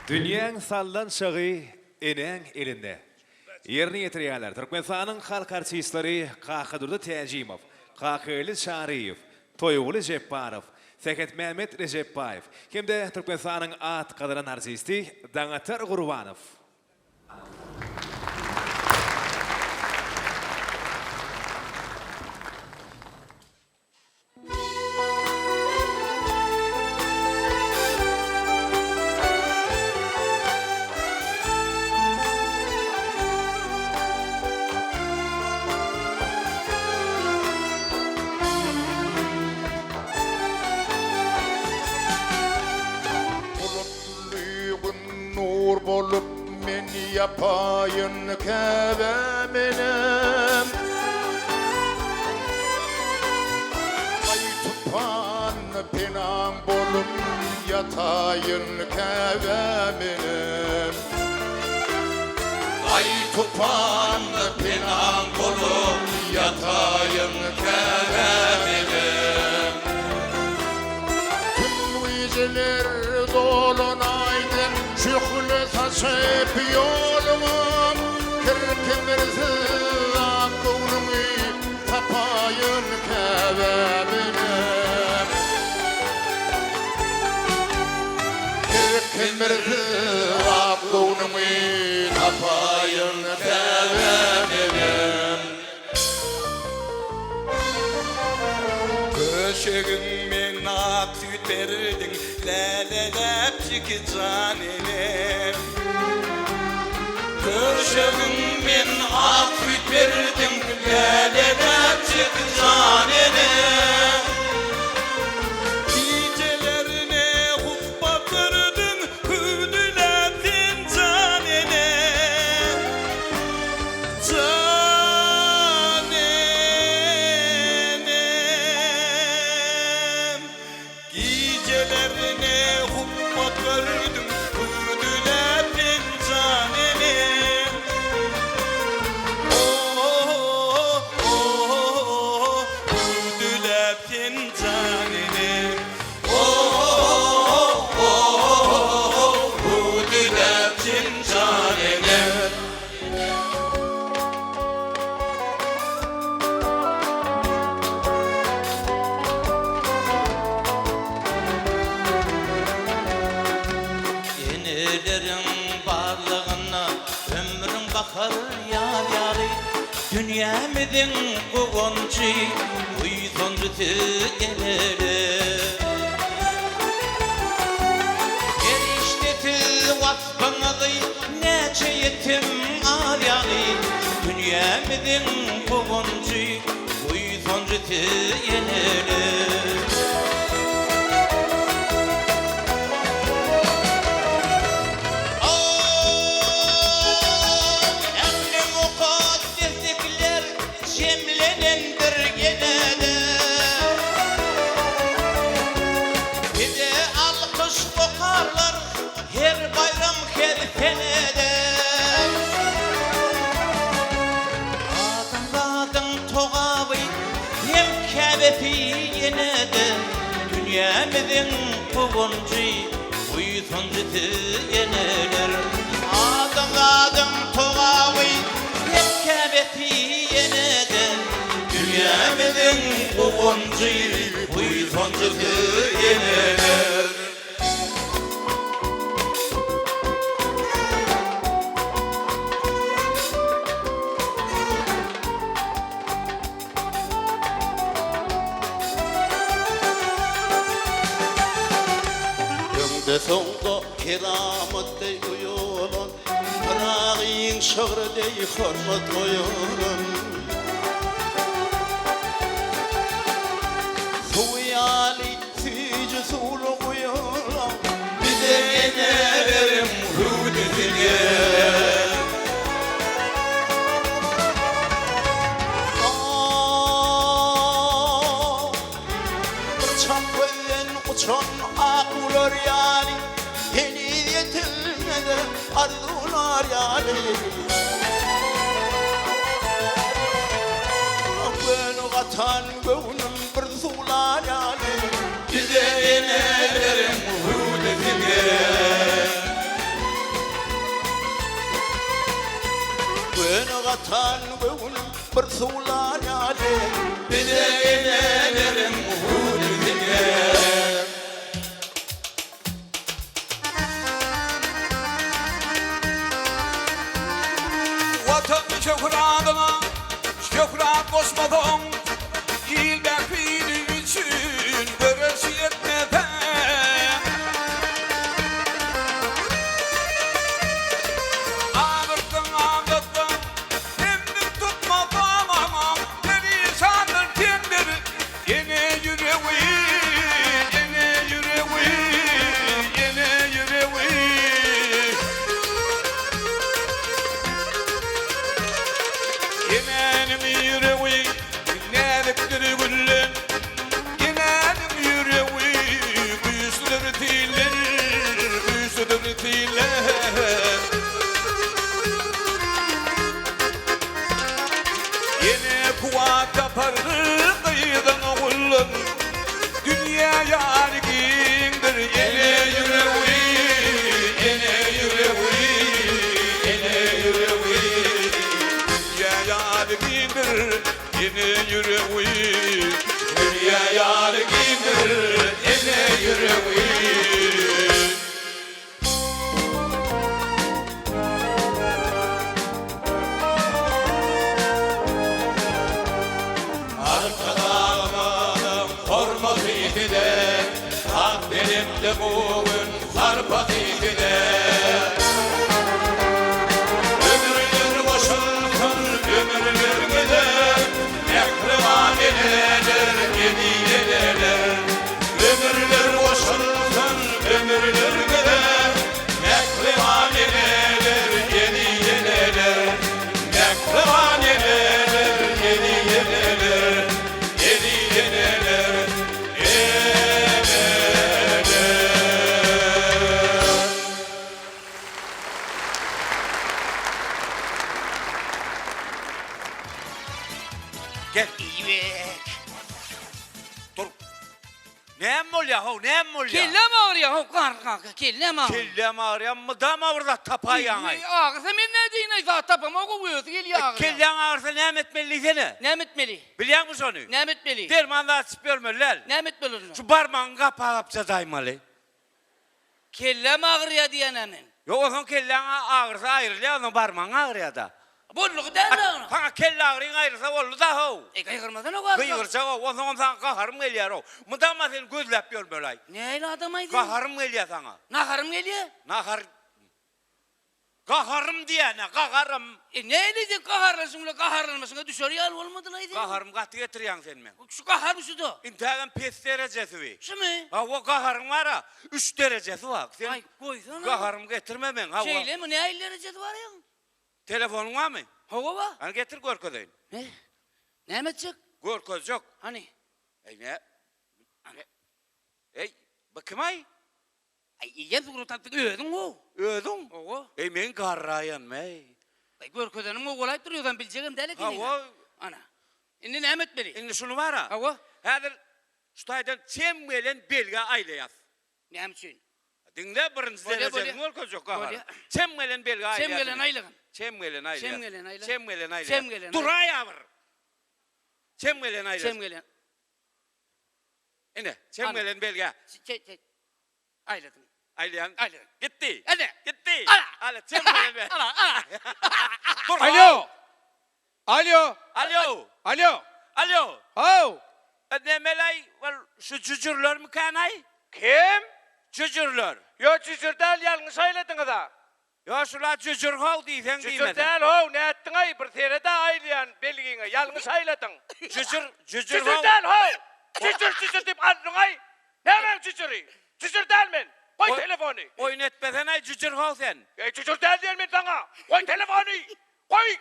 Dünýäň sallançagy enäň elinde. Ýerine ýetirýärler Türkmenistanyň halk artistleri Kakadurdy Täjimow, Kakageldi Çaryýew, Toýguly Jepbarow, Sähetmämmet Rejepbaýew hem-de Türkmenistanyň at gazanan artisti Daňatar Gurbanow. Bulutly gün nur bolup men ýapaýyn käbäm enem. Aý tupan penaň bolup ýataýyn käbäm enem. Aý tupan penaň bolup ýataýyn käbäm enem. Tüm gijeler dolan aýdan şöhle saçyp ýoluňa, Kir-kimirsiz ak göwnüňi tapaýyn käbäm enem. Kir-kimirsiz ak göwnüňi tapaýyn käbäm enem. Köşegiň men ak süýt berdiň Läleläpjik jan enem. Köşegiň men ak süýt berdiň Läleläpjik jan enem. Gijelerine hupba berdiň Hüwdüläp sen jan enem. Jan enem. Gijelerine hupba gördüm, Hüwdüläp sen jan enem. Oh-oh-oh, hüwdüläp sen jan enem. Oh-oh-oh, hüwdüläp sen jan enem. Eneleriň barlygynda ömrüň bahar ýaz ýaly, Dünýämiziň guwanjy, buýsanjy siz eneler. Perişdesiz waspyňyzy näçe ýetim az ýaly, Dünýämiziň guwanjy, buýsanjy siz eneler. Ähli mukaddeslikler jemlenendir ýene-de. Size alkyş okarlar her baýram her senede. Adamzadyň togaby hem käbesi ýene-de dünýämiziň guwanjy, buýsanjy siz eneler. Adamzadyň togaby hem käbesi ýene-de dünýämiziň guwanjy, buýsanjy siz eneler. Öňde-soňda keramat deý uýalan, Pyragyň şygry deý hormat goýalan. Suwy ýaly süýji suwly guýulan. Bize eneleriň hüwdüsi gerek. Ah, bir çak gözden uçan ak guwlar ýaly, Heniz ýetilmedik arzuwlar ýaly. Göni gatan göwnüm bir suwlar ýaly. Bize eneleriň hüwdüsi gerek. Ýatan göwnüm bir suwlar ýaly. Bize eneleriň hüwdüsi gerek. Watan şöhradyna şöhrat goşmasaň, Il bähbidi üçin göreş etmeseň. Agyrtsaň, aldatsaň, senden tutmasam, Perişandyr tendir ene ýüregi, ene ýüregi, ene ýüregi. Enäniň ýüregi näzikdir gülden, Enäniň ýüregi güýçlüdir tilden, güýçlüdir tilden. Ene kuwwat tapar gyzdan oguldan, Dünýä ýaly giňdir ene ýüregi, ene ýüregi, ene ýüregi. Dünýä ýaly giňdir ene ýüregi, Dünýä ýaly giňdir ene ýüregi. Arkadagymyzyň hormaty size, Ak belentde bu gün sarpasy size. Ömürler goşulsyn ömürlerňize, Mähriban eneler, eziz eneler. Ömürler goşulsyn ömürlerňize, Mähriban eneler, eziz eneler. Mähriban eneler, eziz eneler, Eziz eneler, eneler. Gel. Iýmek. Dur. Näme bolýar how, näme bolýar? Kelläm agyrýar how, Garry kaka, kelläm agyrýar. Kelläm agyrýar, mydama bir zat tapaýýaň-aý. Agyrsa men nädeýin-aý, zat tapamok, özi gelýär agyrýar. Kelläň agyrsa näme etmeli diýsene? Näme etmeli? Bilýäňmi şony? Näme etmeli? Derman zat içip ýörmeli däl. Näme etmeli onda? Şu barmagyňy gapagapja daýmaly. Kelläm agyrýar diýýän-ä men. Ýok, onsoň kelläň agyrsa aýrylýar, onsoň barmagyň agyrýar-da. Boldugy däl-le onuň. Saňa kelle agyryň aýrylsa boldy-da how. Eý, gygyrmasana garry. Gygyrjag-ow, onsoňam saňa gaharym gelýär-ow. Mydama seni gözläp ýörmeli-aý. Nähili adam-aý sen? Gaharym gelýär saňa. Naharym gelýär? Nahar. Gaharym diýýän-ä, gaharym. E, nähili sen gaharlanşyň bilen gaharlanmaşyňa düşer ýaly bolmadylaý sen. Gaharym gaty getirýäň sen meň. Şu gaharmy şu-da? Intägem pes derejesi bi. Şumy? Hawa, gaharyň bar-a, üç derejesi bar. Sen Aý, goýsana. Gaharymy getirme meň, hawa. Şeýlemi, nähili derejesi bar ýaň? Telefonyň barmy? Hawa bar. Hany getir görkezeýin. Ne? Näme etjek? Görkezjek. Hany? Eý, nä? Eý, bu kim-aý? Aý, eýýäm surat alypdyk, özüň how. Özüň? Hawa. Eý, meň garraýanym-eý. Aý, görkezenim gowy bolaýypdyr, ýogsam biljegem däl ekeniň. Hawa. Ana. Indi näme etmeli? Indi şuny bar-a. Hawa. Häzir şu taýdan çem gelen belgä aýlaýas. Näme üçin? Diňle, birinji Bolýa, derejesini bolýa. görkezjek gahar. Bolýa. Çem gelen belgä aýlaýas. Çem gelen aýlagyn. Çem gelen aýlaýas. Çem gelen aýla. Çem gelen aýlaýas. Çem gelen. Duraý-a bir. Çem gelen aýlaýas. Çem gelen. Ine, çem Ana. gelen belgä. Çe, çe. Aýladyň. Aýlaýan. Aýladyň. Gitdi. Ine. Gitdi. Ala. Ala, çem gelen belgä. Ala, ala. Dur. Alo. Alo. Alo. Alo. Alo. Haw. Nemelaý, ol şu jüjürlermikänaý? Kim? Jüjürler. Ýo, jüjür däl, ýalňyş aýladyňyz-a. Ýo, şul-a jüjür how diýseň diýmeseň. Jüjür däl how, nätdiň-aý, bir seret-ä aýlaýan belgiňe, ýalňyş aýladyň. Jüjür, jüjür how. Jüjür däl how! Jüjür, jüjür diýip aldyň-aý. Nämäň jüjüri? Jüjür däl men. Goý telefony. Oýun etmesen-aý, jüjür how sen. Eý, jüjür däl diýen men saňa. Goý telefony. Goý!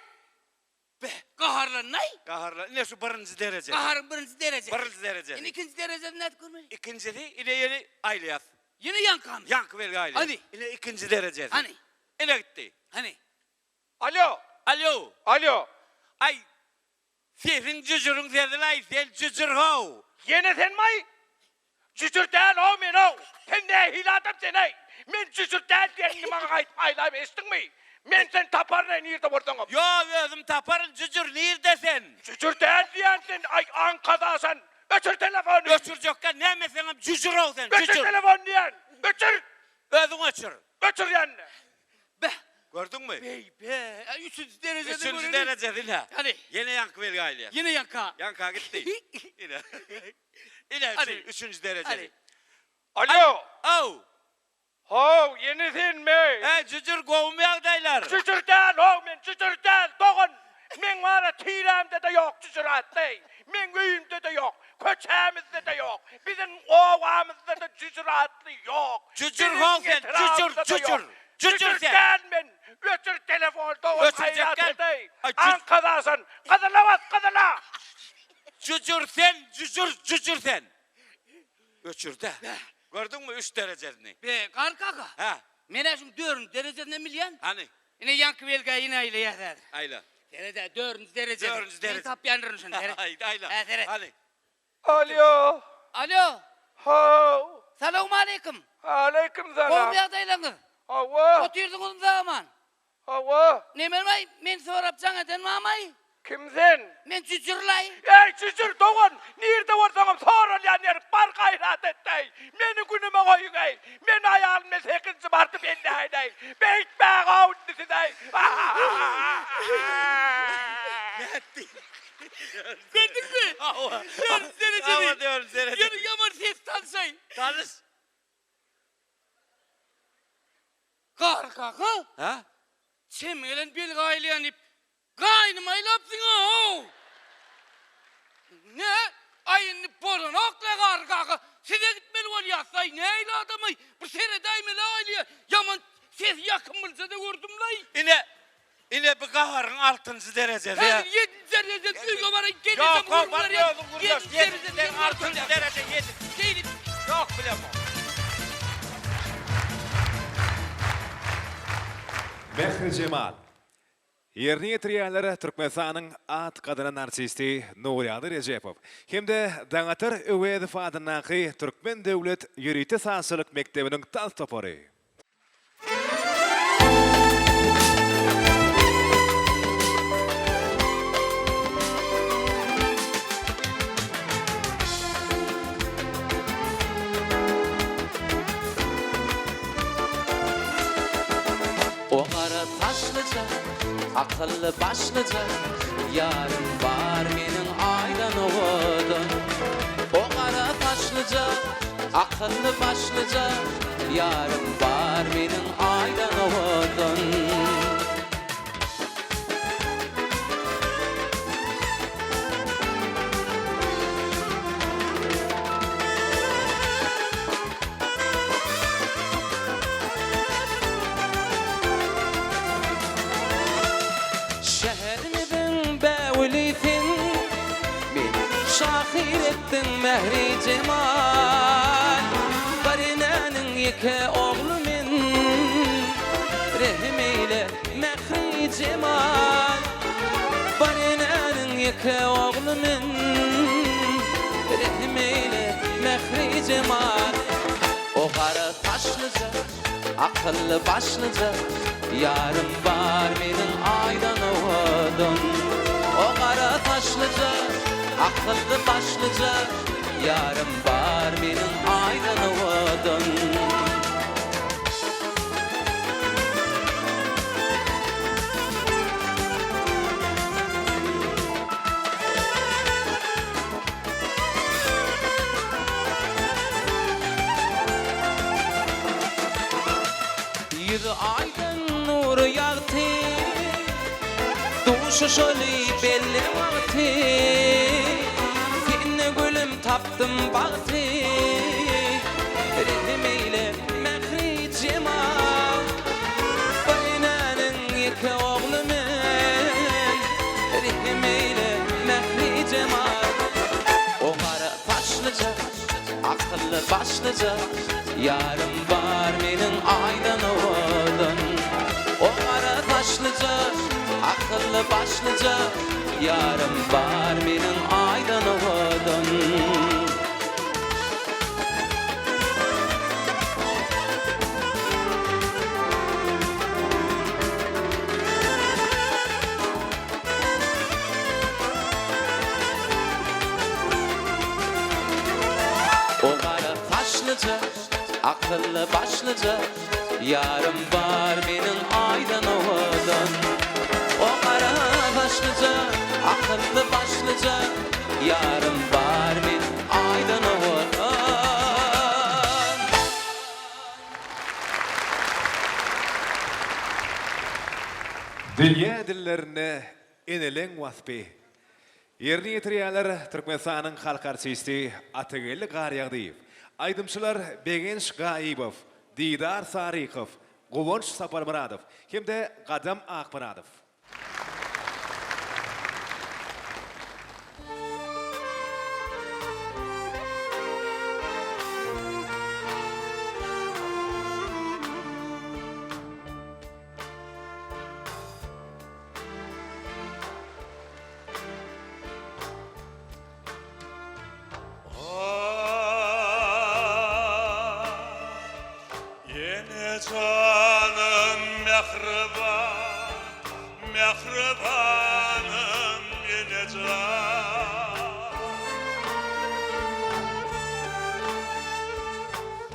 Be, gaharlandy-aý. Gaharlan, ine şu birinji derejesi. Gaharyň birinji derejesi. Birinji derejesi. Indi ikinji derejesini nädip görmeli? Ikinjisi, ine ýene aýlaýas. Ýene ýaňkamy? Ýaňky belgi aýlaýas. Hany? Ine ikinji derejesi. Hany? Ine gitdi. Hany? Alýo! Alýo! Alýo! Aý, sesiň jüjüriň sesi-laý, sen jüjür how! Ýene senmi-aý? Jüjür däl how men how! Sen nähili adam sen-äý? Men jüjür däl diýenini maňa gaýdyp aýlaýma, eşitdiňmi? Men seni taparyn-aý nirde bolsaňam. Ýok, özüm taparyn, jüjür, nirde sen? Jüjür däl diýýän sen, aý, aňkadaşan. Öçür telefony! Öçürjekkä näme etseňem jüjür-ow sen, Öçür jüjür! telefony diýýän! Öçür! Özüň öçür! Öçürýän-de. Beh! Gördüňmi? Beý-be! Üçünji derejede Üçünji derejesi ine. Hany. Ýene ýaňky belgi aýylýar. Ýene ýaňka. Ýaňka gitdi. Ine. Ine, üçünji derejesi. Alýo! Aw! How, ýene senmi? He, jüjür, gowumy ýagdaýlar? Jüjür däl, how, men jüjür däl, dogan! Meň bar-a tirämde-de ýok jüjür atly. Meň öýümde-de ýok, köçämizde-de ýok, biziň obamyzda-da jüjür atly ýok. Jüjür how sen, jüjür, jüjür, jüjür sen! Jüjür däl men, öçür telefony dogan, Öçürjek gaýrat gel. et-eý! Aňkadaşan, gyzyla bas, gyzyla! Jüjür sen, jüjür, jüjür sen! Öçür-dä. Gördüňmi üç derejesini? Be, Gar kaka. Hä. Men-ä şuň dördünji derejesinem bilýän. Hany? Ine ýaňky belgä ýene aýlaýas häzir. Aýla. Seret-ä, dördünji derejesi. Dördünji derejesi. Men tapýandyryn şuny, seret. Aýda, aýla. Hä, seret. Hany? Alýo. Alýo. How. Salowmaleýkim. Aleýkim salam. Gowumy ýagdaýlaryňyz? Hawa. Otyrsyňyzmy sag-aman? Hawa. Nemeňaý, meni sorap jaň eden bamy? Kim sen? Men Jüjürlaý. Eý, Jüjür dogan, nirde bolsaňam soralýan ýerik, bar gaýrat et-eý. Meni günüme goýuň-eý. Men aýalym bilen sekizinji marty belläýin-eý. Beýtmäň-ow indi siz-eý. Nätdi? Gördüňmi? Hawa. Dördünji derejeli. Hawa, dördünji derejeli. Ýöne ýaman ses tanyşaý. Tanyş. Gar kaka. Hä? Çem gelen belgi aýlaýan diýip, gaýnymy aýlapsyň-ow! Ne? Aý indi bolanok-la Gar kaka. Size gitmeli bolýas-aý, nähili adam-aý? Bir seredäýmeli aýlaýa. Ýaman sesi ýakymlyja-da gördüm-laý. Ine, ine bu gaharyň altynjy derejesi. Häzir ýedinji derejesi öýe baraýyn, gelnesem Ýok, gürrüň bar berýän. özüň gürleş. Ýedinji derejesi Altynjy dereje ýedi. Şeýdip. Ýok bilemok. Mährijemal. Ýerine ýetirýänler Türkmenistanyň at gazanan artisti Nurýagdy Rejepow hem-de Daňatar Öwezow adyndaky Türkmen döwlet ýörite sazçylyk mekdebiniň tans topary. O gara saçlyja, akylly başlyja Ýarym bar meniň aýdan owadan. O gara saçlyja, akylly başlyja Ýarym bar meniň aýdan owadan. Şäherimiziň bägüli sen, Meni şahyr etdiň mähri-jemal. Bir enäniň ýeke ogly men, Rehim eýle, mähri-jemal. Bir enäniň ýeke ogly men, Rehim eýle, mähri-jemal. O gara saçlyja, akylly başlyja Ýarym bar meniň aýdan owadan. O gara saçlyja, akylly başlyja Ýarym bar meniň aýdan owadan. Ýüzi aýdyň nury ýagty Duşuşaly belli wagty Sende gülüm tapdym bagty Rehim eýle mähri jemal Bir enäniň ýeke ogly men Rehim eýle mähri jemal O gara saçlyja Akylly başlyja Ýarym bar meniň aýdan owadan O gara saçlyja Akylly başlyja Ýarym bar meniň aýdan owadan. saçlyja, akylly başlyja Ýarym bar meniň aýdan owadan. O gara saçlyja, akylly başlyja Ýarym bar meniň aýdan owadan. Dünýä dillerinde eneleň waspy. Ýerine ýetirýärler Türkmenistanyň halk artisti Atageldi Garýagdyýew, aýdymçylar Begenç Gaýybow, Didar Sarykow, Guwanç Saparmyradow hem-de Gadam Akmyradow. Ene janym mähriban, mähribanym ene jan.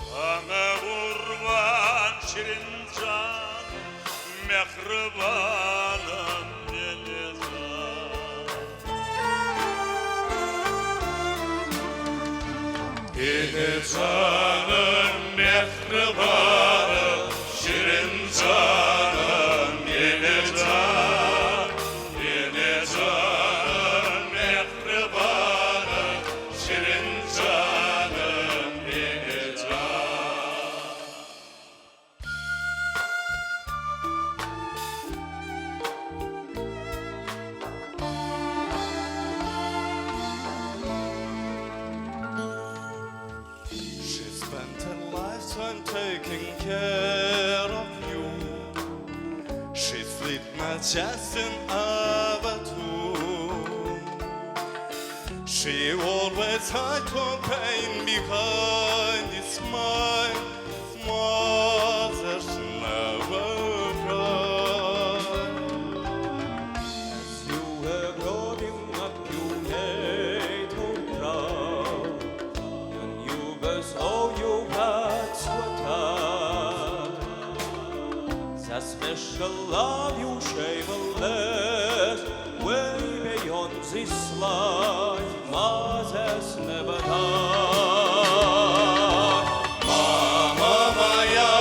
Saňa gurban şirin janym, mähribanym ene jan. Ene janym mähribanym şirin janym ene jan Ene janym mähribanym şirin janym ene jan. She spent her lifetime taking care of you She slit my chest in tomb She always hide her pain behind his smile Mothers never cry As you were growing up you made her proud You knew was all you had to attend That special love you share will last Way beyond this life Mothers never die Mama mia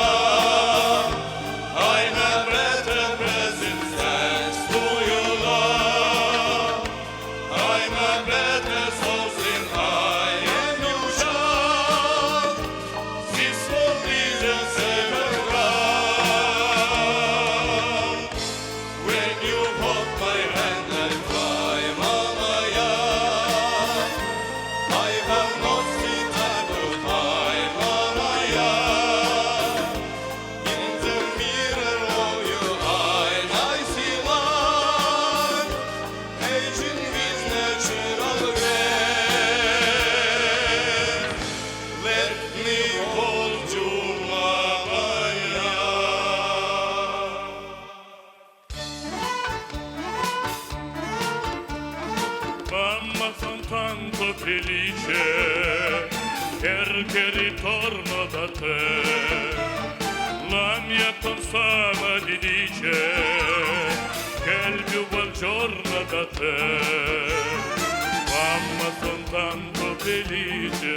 I have better present thanks to your love I'm a better soul since I am your child This world is a safer ground When you hold my hand I fly, Mama, yeah I have not seen time to time, Mama, yeah In the mirror of your eyes I see life Aging with natural grace Let me hold you, Mama, yeah Mamma son tanto felice perché ritorno da te. La mia consama ti dice che è il più bel giorno da te. Mamma son tanto felice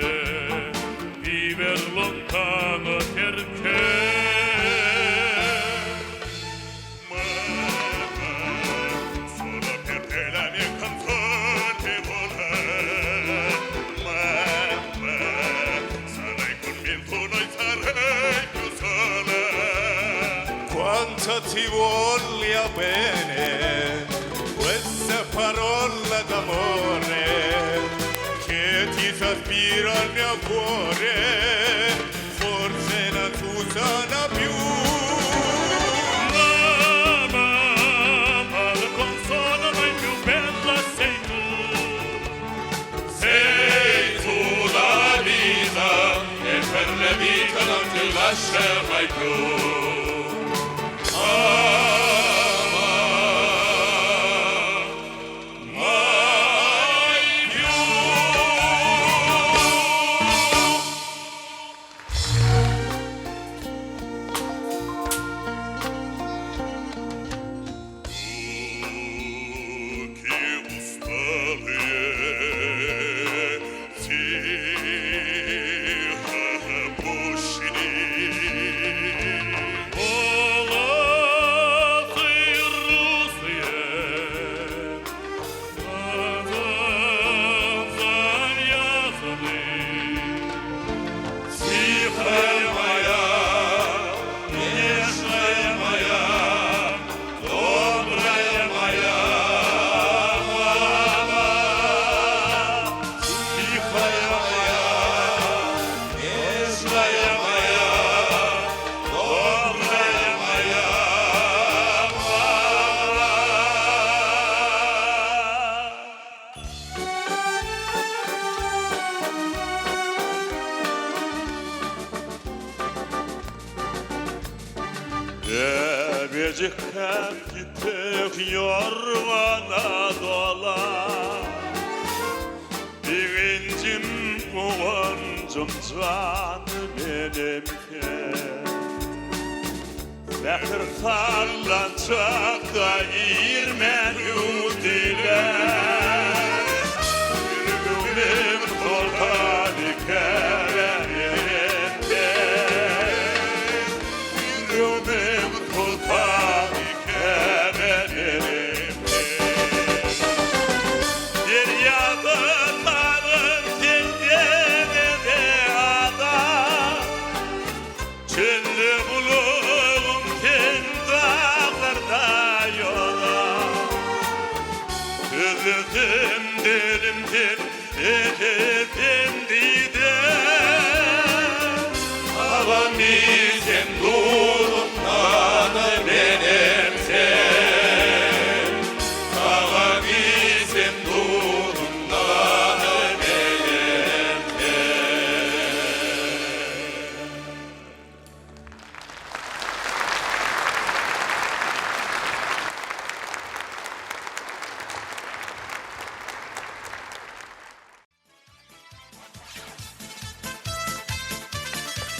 viver lontano perché. Mamma, solo per te la mia canzone vola. Mamma, sarai con me tu non sarai più sola. Quanto ti voglio bene, questa parola d'amore che ti sospira il mio cuore, forse non tu sana più. Mamma, ma la consola mai più bella sei tu. Sei tu la vita e per la vita non ti lascerai più. Mamma, mai più. Bäbejikkäm gitdik ýorgana dolap. Begenjim, guwanjym jan menem sen. Mähir sallançakda irmän hüwdüläp. Ýüregimiň soltany käbä menem sen. Ýüregimiň soltany käbä menem sen. Derýada salan sen deňize ada. Çölde bulagym sen daglarda ýoda. Sözlesem dilim sen eşitsem dide. Tagam iýsem duzum nany menem sen. Tagam iýsem duzum nany menem sen.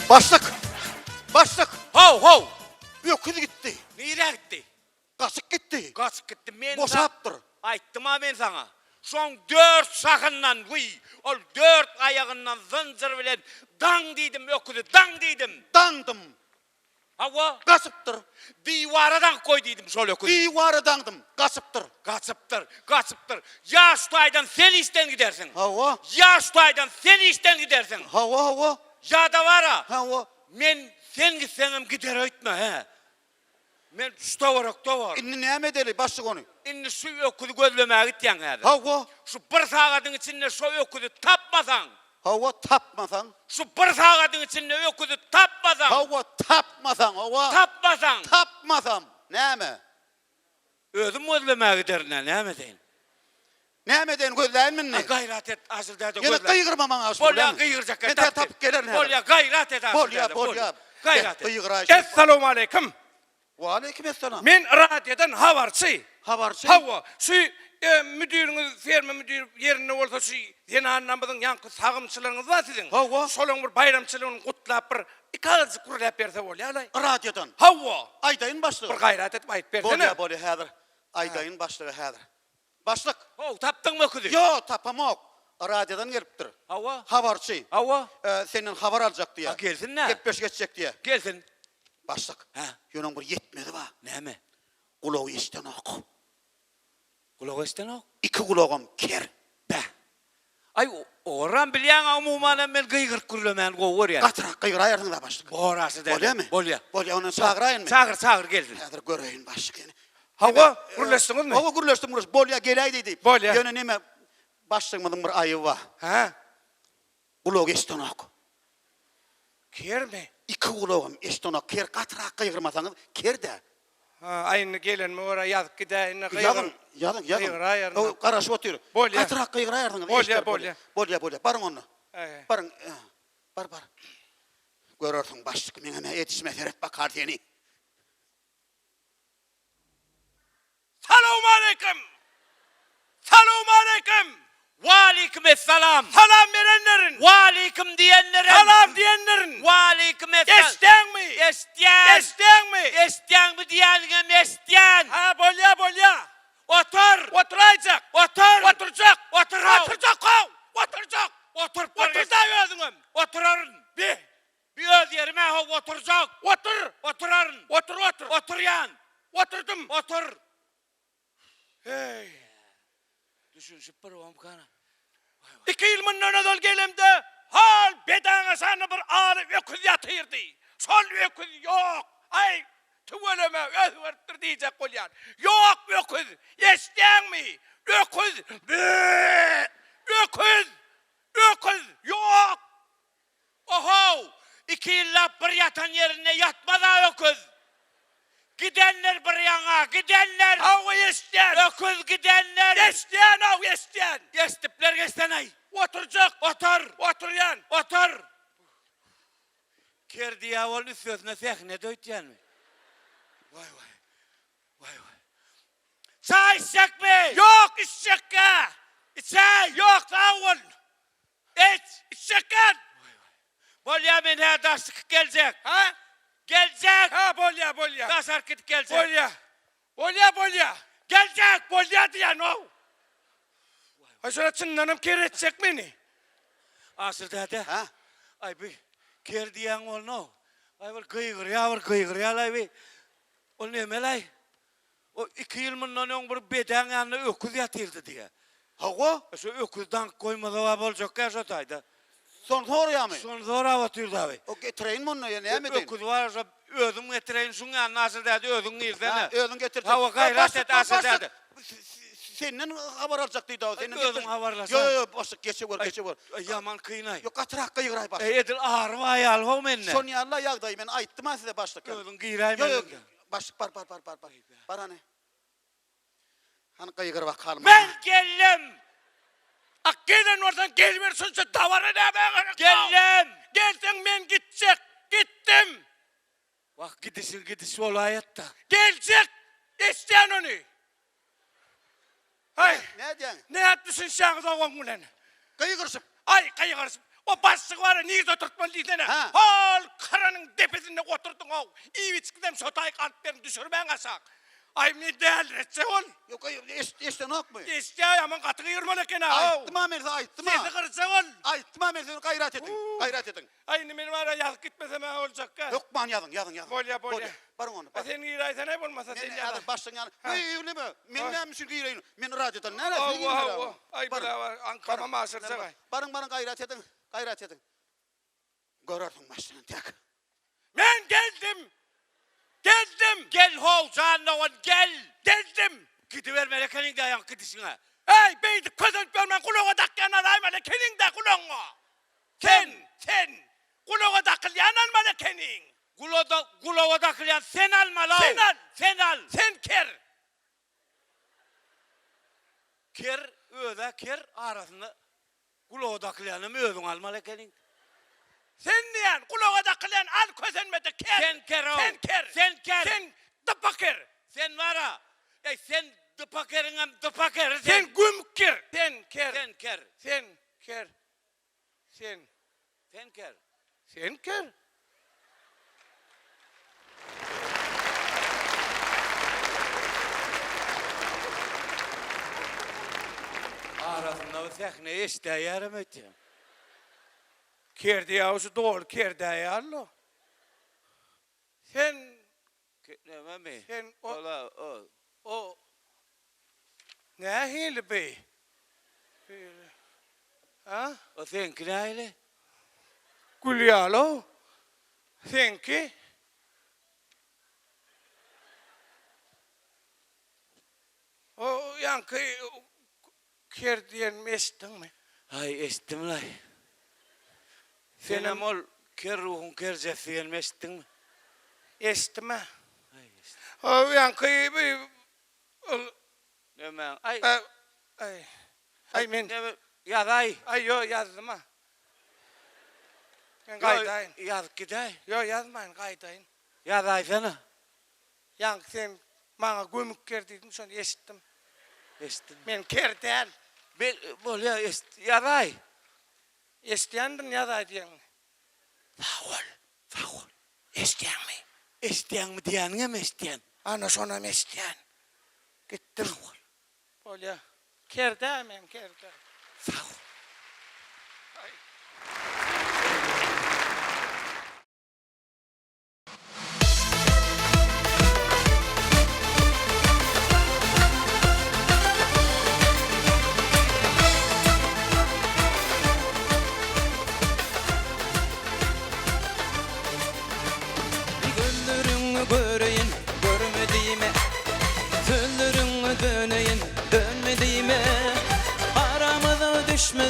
Başlyk! Başlyk! How, how! Öküz gitdi. Nirä gitdi? Gaçyp gitdi. Gaçyp gitdi. Men Boşapdyr. Aýtdym-a men saňa. Şoň dört şahyndan, wiý, ol dört aýagyndan zynjyr bilen daň diýdim, öküzi daň diýdim. Daňdym. Hawa. Gaçypdyr. Diwara daňyp goý diýdim şol öküzi. Diwara daňdym. Gaçypdyr. Gaçypdyr, gaçypdyr. Ýa şu taýdan sen işden gidersiň. Hawa. Ýa şu taýdan sen işden gidersiň. Hawa, hawa. Ýa-da bar-a. Hawa. Men sen gitseňem gider öýtme, hä. Men şu töwerekde bor. Indi näme edeli, başlyk ony? Indi şu öküzi gözlemäge gitýäň häzir. Hawa. Şu bir sagadyň içinde şo öküzi tapmasaň. Hawa, tapmasaň. Şu bir sagadyň içinde öküzi tapmasaň. Hawa, tapmasaň, hawa. Tapmasaň. Tapmasam, näme? Özüm gözlemäge giderin-ä, näme edeýin? Näme edeýin, gözläýinmi indi? A, gaýrat et, Aşyr däde, gözle. Ýöne gygyrma maňa şu. Bolýa, gygyrjak, Men täze tapyp gelerin häzir. Bolýa, gaýrat et, Aşyr däde. Bolýa, bolýa. Gaýrat et. Gygyraý. Essalawmaleýkim. Waleýkim essalam. Men radiodan habarçy. Habarçy? Hawa, şu müdiriňiz, ferma müdiri ýerinde bolsa şu zenanlarymyzyň ýaňky sagymçylaryňyz bar siziň. Hawa. Şolaň bir baýramçylygyny gutlap bir iki agyzjyk gürläp berse bolýa-laý. Radiodan? Hawa. Aýdaýyn başlyga. Bir gaýrat edip aýdyp bersene. Bolýa, bolýa, häzir aýdaýyn başlyga häzir. Başlyk! How, tapdyňmy öküzi? Ýok, tapamok. Radiodan gelipdir. Hawa. Habarçy. Hawa. Senden habar aljak diýýär. A, gelsin-dä. Gepleşik etjek diýýär. Gelsin. Başlyk. Hä? Ýöne oň bir ýetmezi bar. Näme? Gulagy eşidenok. Gulagy eşidenok? Iki gulagam ker. Bäh. Aý, oram bilýäň-ä, umumanam men gygyryp gürlemäni gowy görýän. Gatyrak gygyraýarsyňyz-a başlyk. Bor, Aşyr däde. Bolýamy? Bolýa. Bolýa, onda çagyraýynmy? Çagyr, çagyr, gelsin. Häzir göreýin başlyk ýene. Hawa, gürleşdiňizmi? Hawa, gürleşdim, gürleşdim. Bolýa, geläý diýdi. Bolýa. Ýöne neme, başlygymyzyň bir aýyby bar. Hä? Gulagy eşidenok. Kermi? Iki gulagam eşidenok. Ker, gatyrak gygyrmasaňyz, ker-dä. Ha, aý indi gelenime görä ýazyp gidäý indi gygyr. Ýazyň, ýazyň, ýazyň. Gygyraýaryn. Hawa, garaşyp otyr. Bolýa. Gatyrak gygyraýarsyňyz. Bolýa, bolýa. Bolýa, bolýa. Baryň onda. Äý. Baryň. Bar, bar. Görersiň, başlyk, meňem-ä edişime seret bakar seni. Salowmaleýkim! Salowmaleýkim! Waleýkim essalam! Salam berenlerin! Waleýkim diýenlerem! Salam diýenlerin! Waleýkim essalam! Eşdäňmi? Eşdýän! Eşdäňmi? Eşdýäňmi diýýäniňem eşdýän! Ha, bolýa, bolýa! Otur! Oturaýjak! Otur! Oturjak! Otur-how! Oturjak-how! Oturjak! Oturyp bir Otur-da özüňem! Oturaryn! Bi! Bir öz ýerime how oturjak. Otur! Oturaryn. Otur, otur. Oturýan. Oturdym. Otur. Heý. Düşünişip bir omkana. Iki ýyl mundan ozal gelemde, hal bedaňaşanda bir aly öküz ýatyrdy. Şol öküz ýok. Aý, tüweleme, özgeripdir diýjek bolýan. Ýok öküz. Eşidýäňmi? Öküz. Bö-ö! Öküz! Öküz! Ýok! Ohow! Iki ýyllap bir ýatan ýerinde ýatmaz-a öküz. Gidendir bir ýaňa, gidendir! Hawa, eşidýän. Öküz gidendir! Eşidýän-ow, eşidýän. Eşidipler geçsen-aý. Oturjak. Otur! Oturýan. Otur! Ker diýýä ol üstesine sähne-de öýtýänmi? Waý waý. Waý waý. Çaý içjekmi? Ýok, içjekgä. Içäý. Ýok, sag bol. Iç. Içjekgän. Bolýa men hä daş çykyp geljek. Ha? Geljek. Ha, bolýa, bolýa. Daşaryk gidip geljek. Bolýa. Bolýa, bolýa. Geljek. Bolýa diýýän-ow. Aý, şolar çyndanam ker etjek meni. Aşyr däde. Ha? Aý, bi ker diýýäň bolny-ow. Aý, bir gygyrýar, bir gygyrýar-laý bi. Ol neme-laý? O iki ýyl mundan öň bir bedäň ýanynda öküz ýatyrdy diýýär. Hawa. Şo öküzi daňyp goýmasa-a boljakkä şo taýda. Şony soraýarmy? Şony sorap otyr dagy. O getireýinmi onda ýa näme edeýin? Öküz bar şo özüm getireýin şuň ýanyna Aşyr däde özüň girsene. Ha, özüň getirjek. Hawa gaýrat et Aşyr däde. Senden habar aljak diýdi o. Senden Özüň habarlaşaý. Ýok, ýok, başlyk geçe gör, geçe gör. Ýaman kyn-aý. Ýok, gatyrak gygyraý başlyk. Eý, edil ary bar ýaly-how mende. Şon ýaly-la ýagdaý, men aýtdym-a size başlyk. Özüň giräýmeli. Ýok, ýok, başlyk bar, bar, bar, bar, bar. Bar hany. Hany gygyr bakalym. Men geldim! A gelen bolsaň geliber şunça dabara nämä gerek? Geldim! Gelseň men gitjek. Gitdim. Wah gidişiň gidiş bolaýatda. Geljek! Eşidýän ony. Aý. Nädýäň? Nädip düşünişýäňiz oň bilen? Gygyryşyp. Aý gygyryşyp. O başlygy bar-a nirde oturtmaly diýsene. Hol kyranyň depesinde oturdyň-ow. Iýip-içgidem şo taýyk alyp beriň düşürmäň aşak. Aý men däliretjek ol. Ýok aý eşdenokmy? Eşidýär ýaman gaty gygyrmaly eken-a. Aýtdym-a men size aýtdym-a. Sesi gyrjak ol. Aýtdym-a men size gaýrat ediň. Gaýrat ediň. Aý indi men bar-a ýazyp gitmesem-ä boljakka. Hökman ýazyň ýazyň ýazyň. Bolýa bolýa. Baryň onda. A sen giräýsene bolmasa sen Men häzir başlygyň ýanyna. Heý neme? Men näme üçin gireýin? Men radiodan näme siz Hawa hawa. Aý bula bar aňkamam aşyrjak aý. Baryň baryň gaýrat ediň. Gaýrat ediň. Görersiň başlyk entek. Men geldim! Geldim! Gel how jan dogan gel! Geldim! Gidibermeli ekeniň-dä ýaňky gidişiňe. Äý, beýdip kösenip ýörmän gulaga dakýan alaýmaly ekeniň-dä gulagyňa. Sen, sen, gulaga dakylýan almaly ekeniň. Gulada, gulaga dakylýan sen almaly-ow. Sen al! Sen al! Sen ker! Ker, öz-ä ker, arasynda Gulaga dakylýanam özüň almaly ekeniň. Sen diýýän, gulaga dakylýan al kösenmede ker. Sen ker-ow. Sen ker. Sen ker. Sen dypa ker. Sen bar-a, eý, sen dypa keriňem dypa keri sen. Sen gömük ker. Sen ker. Sen ker. Sen ker. Sen. Sen ker. Sen ker. Arasynda bir sähne eşidäýýärem öýtýän. Ker diýýär, şu doly ker däýýärler. Sen Nämemi? Sen o Ola o. O nähili bi? A? O seňki nähili? Gül ýaly-ow. Seňki? O ýaňky Ker diýenimi eşitdiňmi? Aý, eşitdim-laý. Senem ol ker ruhuň kerjesi diýenimi eşitdiňmi? Eşitdim-ä. O ýaňky bi ol. Nämäň? Aý. Aý. Aý men. Näme, ýazaý. Aý, ýok, ýazdym-a. Men gaýdaýyn. Ýazyp gidäý. Ýok, ýazmaýyn, gaýdaýyn. Ýazaýsana. Ýaňky sen maňa gömük ker diýdiň, şony eşitdim. Eşitdim. Men ker däl. Bel, bolýa, eşit, ýazaý. Eşidýändirin ýazaý diýeniňi. Sag bol. Sag bol. Eşidýäňmi? Eşidýäňmi diýeniňem eşidýän. Ana şonam eşidýän. Gitdim. Sag bol. Bolýa. Ker däl men, ker däl. Sag bol. Aý. Gözleriňi göreýin, görme diýme Sözleriňe döneýin, dönme diýme Aramyza düşme.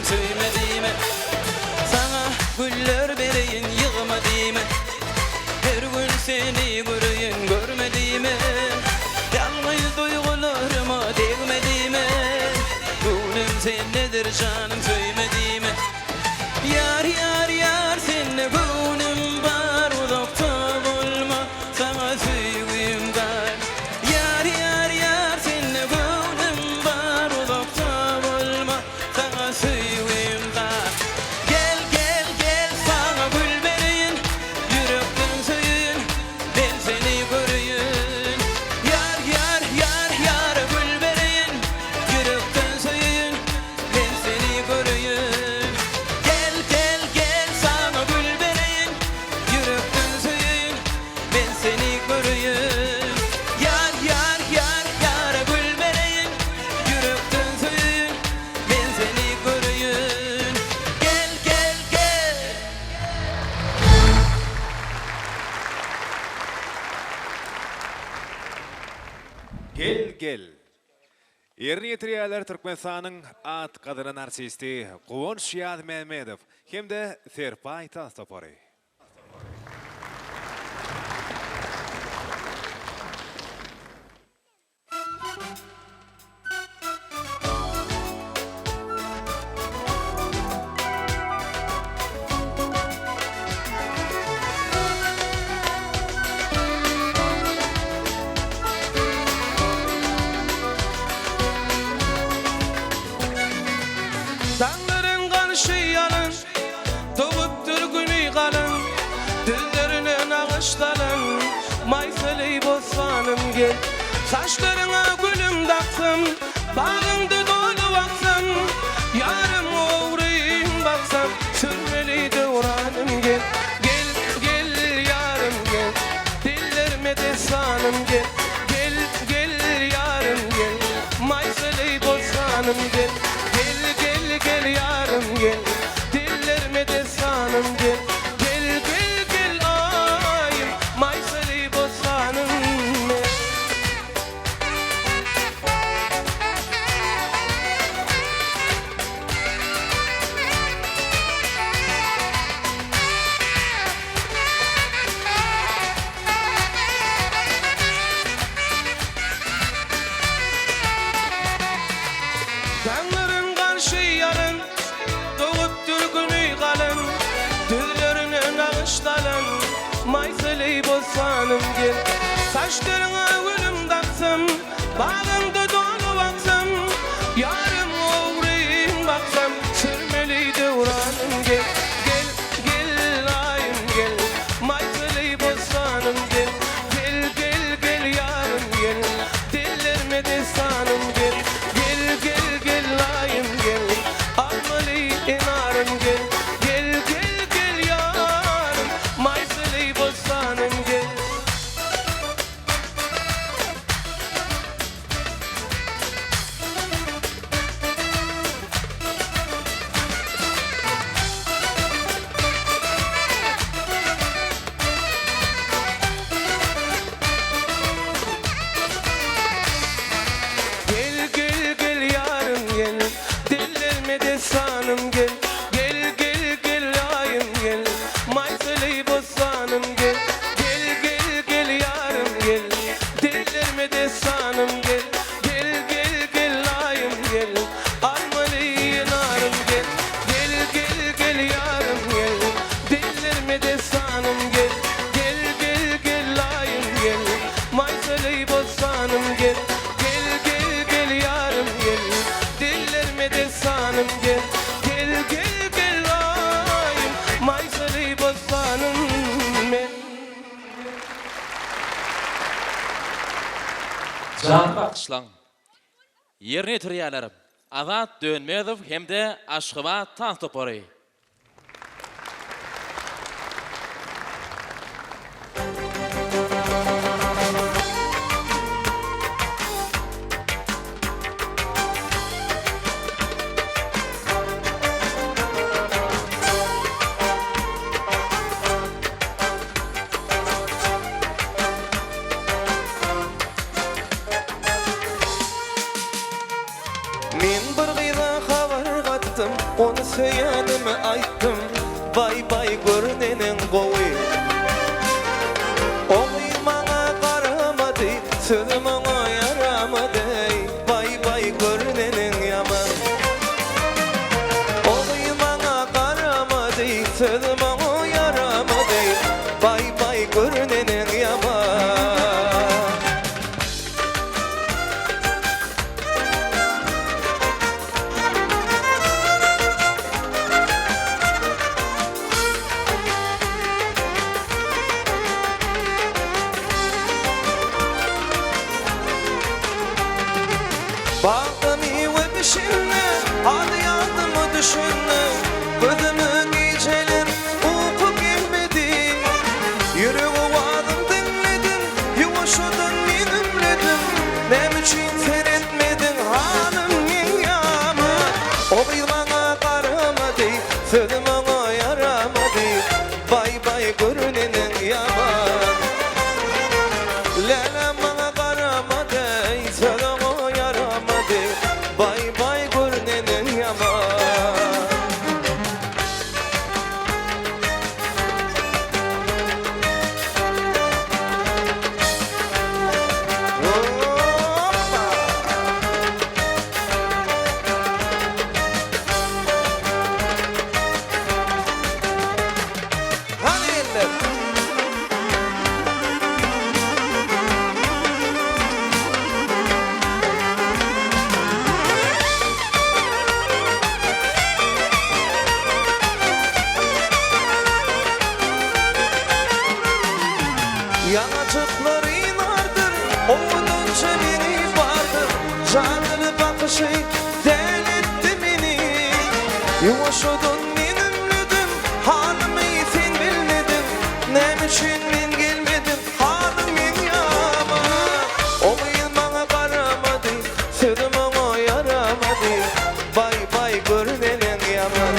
söýme diýme. Saňa güller bereýin ýygma diýme. Her gün seni göreýin görme diýme. Ýalňyz duýgularyma degme diýme. Göwnüm sendedir janym söýme diýme. Ýar ýar ýar sende göwnüm bar uzakda bolma saňa söýgüm bar. Ýar ýar ýar sende göwnüm bar uzakda bolma saňa söýgüm bar. Gel gel gel saňa gül bereýin ýürekden söýeýin men seni göreýin. Ýar ýar ýar ýara gül bereýin ýürekden söýeýin men seni göreýin. Gel gel gel saňa gül bereýin ýürekden söýeýin Men seni göreýin Ýar ýar ýar ýara gül bereýin Ýürekden söýeýin Men seni göreýin Gel gel gel. Gel gel. Ýerine ýetirýärler Türkmenistanyň at gazanan artisti Guwanç Ýazmämmedow hem-de Serpaý tans topary. Daňlaryň garşy ýalyn Dogupdyr güni galyň, Düzlerine nagyş salan, Maýsaly bossanym gel. Saçlaryňa gülüm daksam, Bagyňda doly baksam, Ýarym ogryn baksam, Sürmeli döwranym gel. Gel, gel, ýarym gel, Dillerime dessanym gel. Gel, gel, ýarym gel, Maýsaly bossanym gel. Gel, gel, gel, ýarym gel. Dillerime dessanym gel Gel gel gel aýym Maýsaly bossanym men. Daňlaryň garşy ýalyn Dogupdyr güni galyň, Düzlerine nagyş salan, Maýsaly bossanym gel. Saçlaryňa gülüm daksam, Bagyňda doly baksam, Ýarym ogryn baksam, Sürmeli döwranym gel. Gel, gel, aýym gel, Maýsaly bossanym gel. Gel, gel, gel, ýarym gel, Dillerime dessanym gel. Gel, gel, gel, aýym gel, Almaly enarym gel. Gel, gel, gel, ýarym, Maýsaly bossanym gel. Gel gel gel ýarym gel Dillerime dessanym gel Gel gel gel aýym gel Maýsaly bossanym gel Gel gel gel ýarym gel Dillerime dessanym gel Gel gel gel aýym gel Almaly narym gel Gel gel gel ýarym gel Dillerime dessanym gel Gel gel gel aýym gel Maýsaly bossanym gel Gel gel gel ýarym gel Dillerime dessanym gel Gel gel gel aýym Maýsaly bossanym men. Janly alkyşlaň. Ýerine ýetirýärler Azat Dönmezow hem-de Aşgabat tans topary. Men bir gyza habar gatdym, ony. Söýenimi aýtdym Baý baý gör neneň gowy O gyz maňa garamady Sözüm oňa ýaramady Baý baý gör neneň ýaman O gyz maňa garamady Sözüm oňa ýaramady Baý baý gör neneň ýaman. Bagda miwe bişende, ady ýadyma düşende, Gözüme gijeler uky gelmedi. Ýürek owazyn diňledim, ýuwaşjadan men ümledim, Näme üçin seretmediň halym meň ýaman. O gyz maňa garamady, sözüm oňa ýaramady, Baý baý gör neneň ýaman. Läle maňa garamady, söz oňa ýaramady, Baý baý gör neneň ýaman. Hany eller? Ýaňajyklary nardyr, owadança meni bardyr, Jadyly bakyşy däli etdi meni. Ýuwaşjadan men ümledim, halymy sen bilmediň, Näme üçin men gelmedim, halym meň ýaman. O gyz maňa garamady, sözüm oňa ýaramady, Baý baý gör neneň ýaman.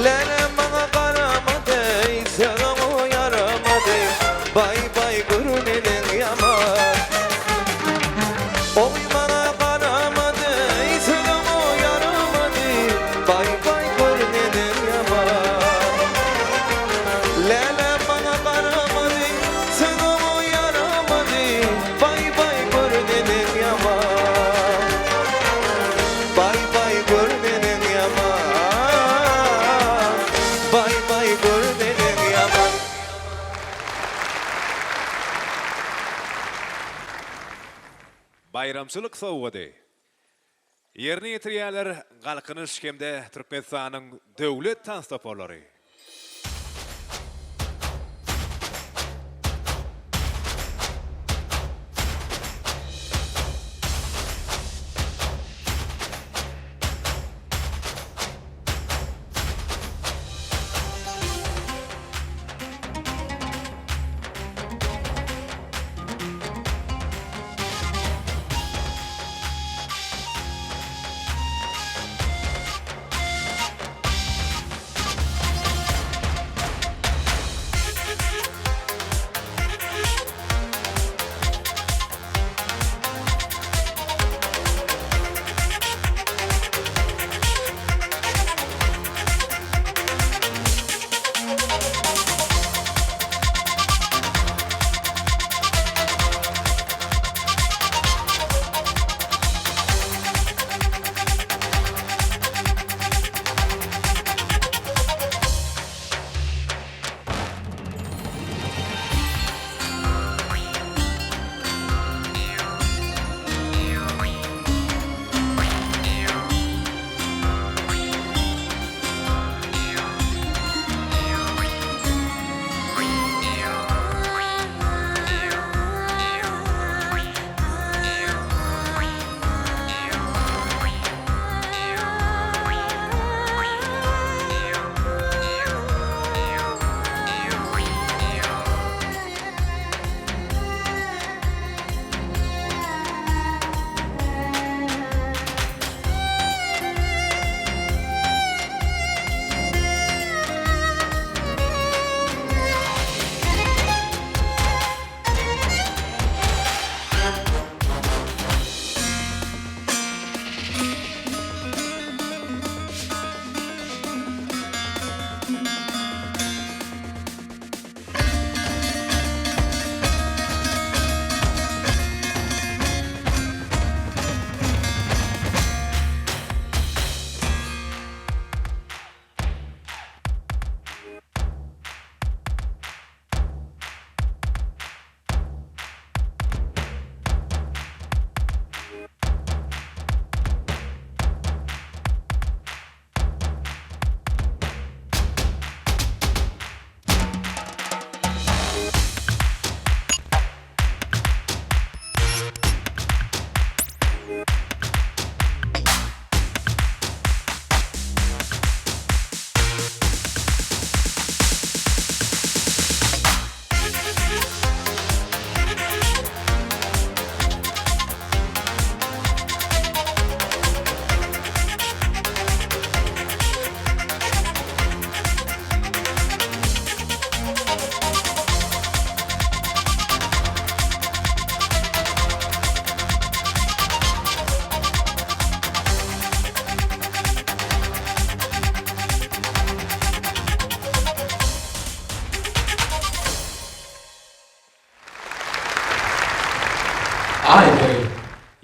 Läle maňa garamady, söz oňa ýaramady, Baý baý gör neneň ýaman. O gyz maňa garamady, söz oňa ýaramady, Baý baý gör neneň ýaman. Läle maňa garamady, söz oňa ýaramady, Baý baý gör neneň ýaman. Baý baý gör neneň ýaman. Baý baý gör neneň ýaman. Baýramçylyk sowgady. Ýerine ýetirýärler Galkynyş hem-de Türkmenistanyň Döwlet tans toparlary.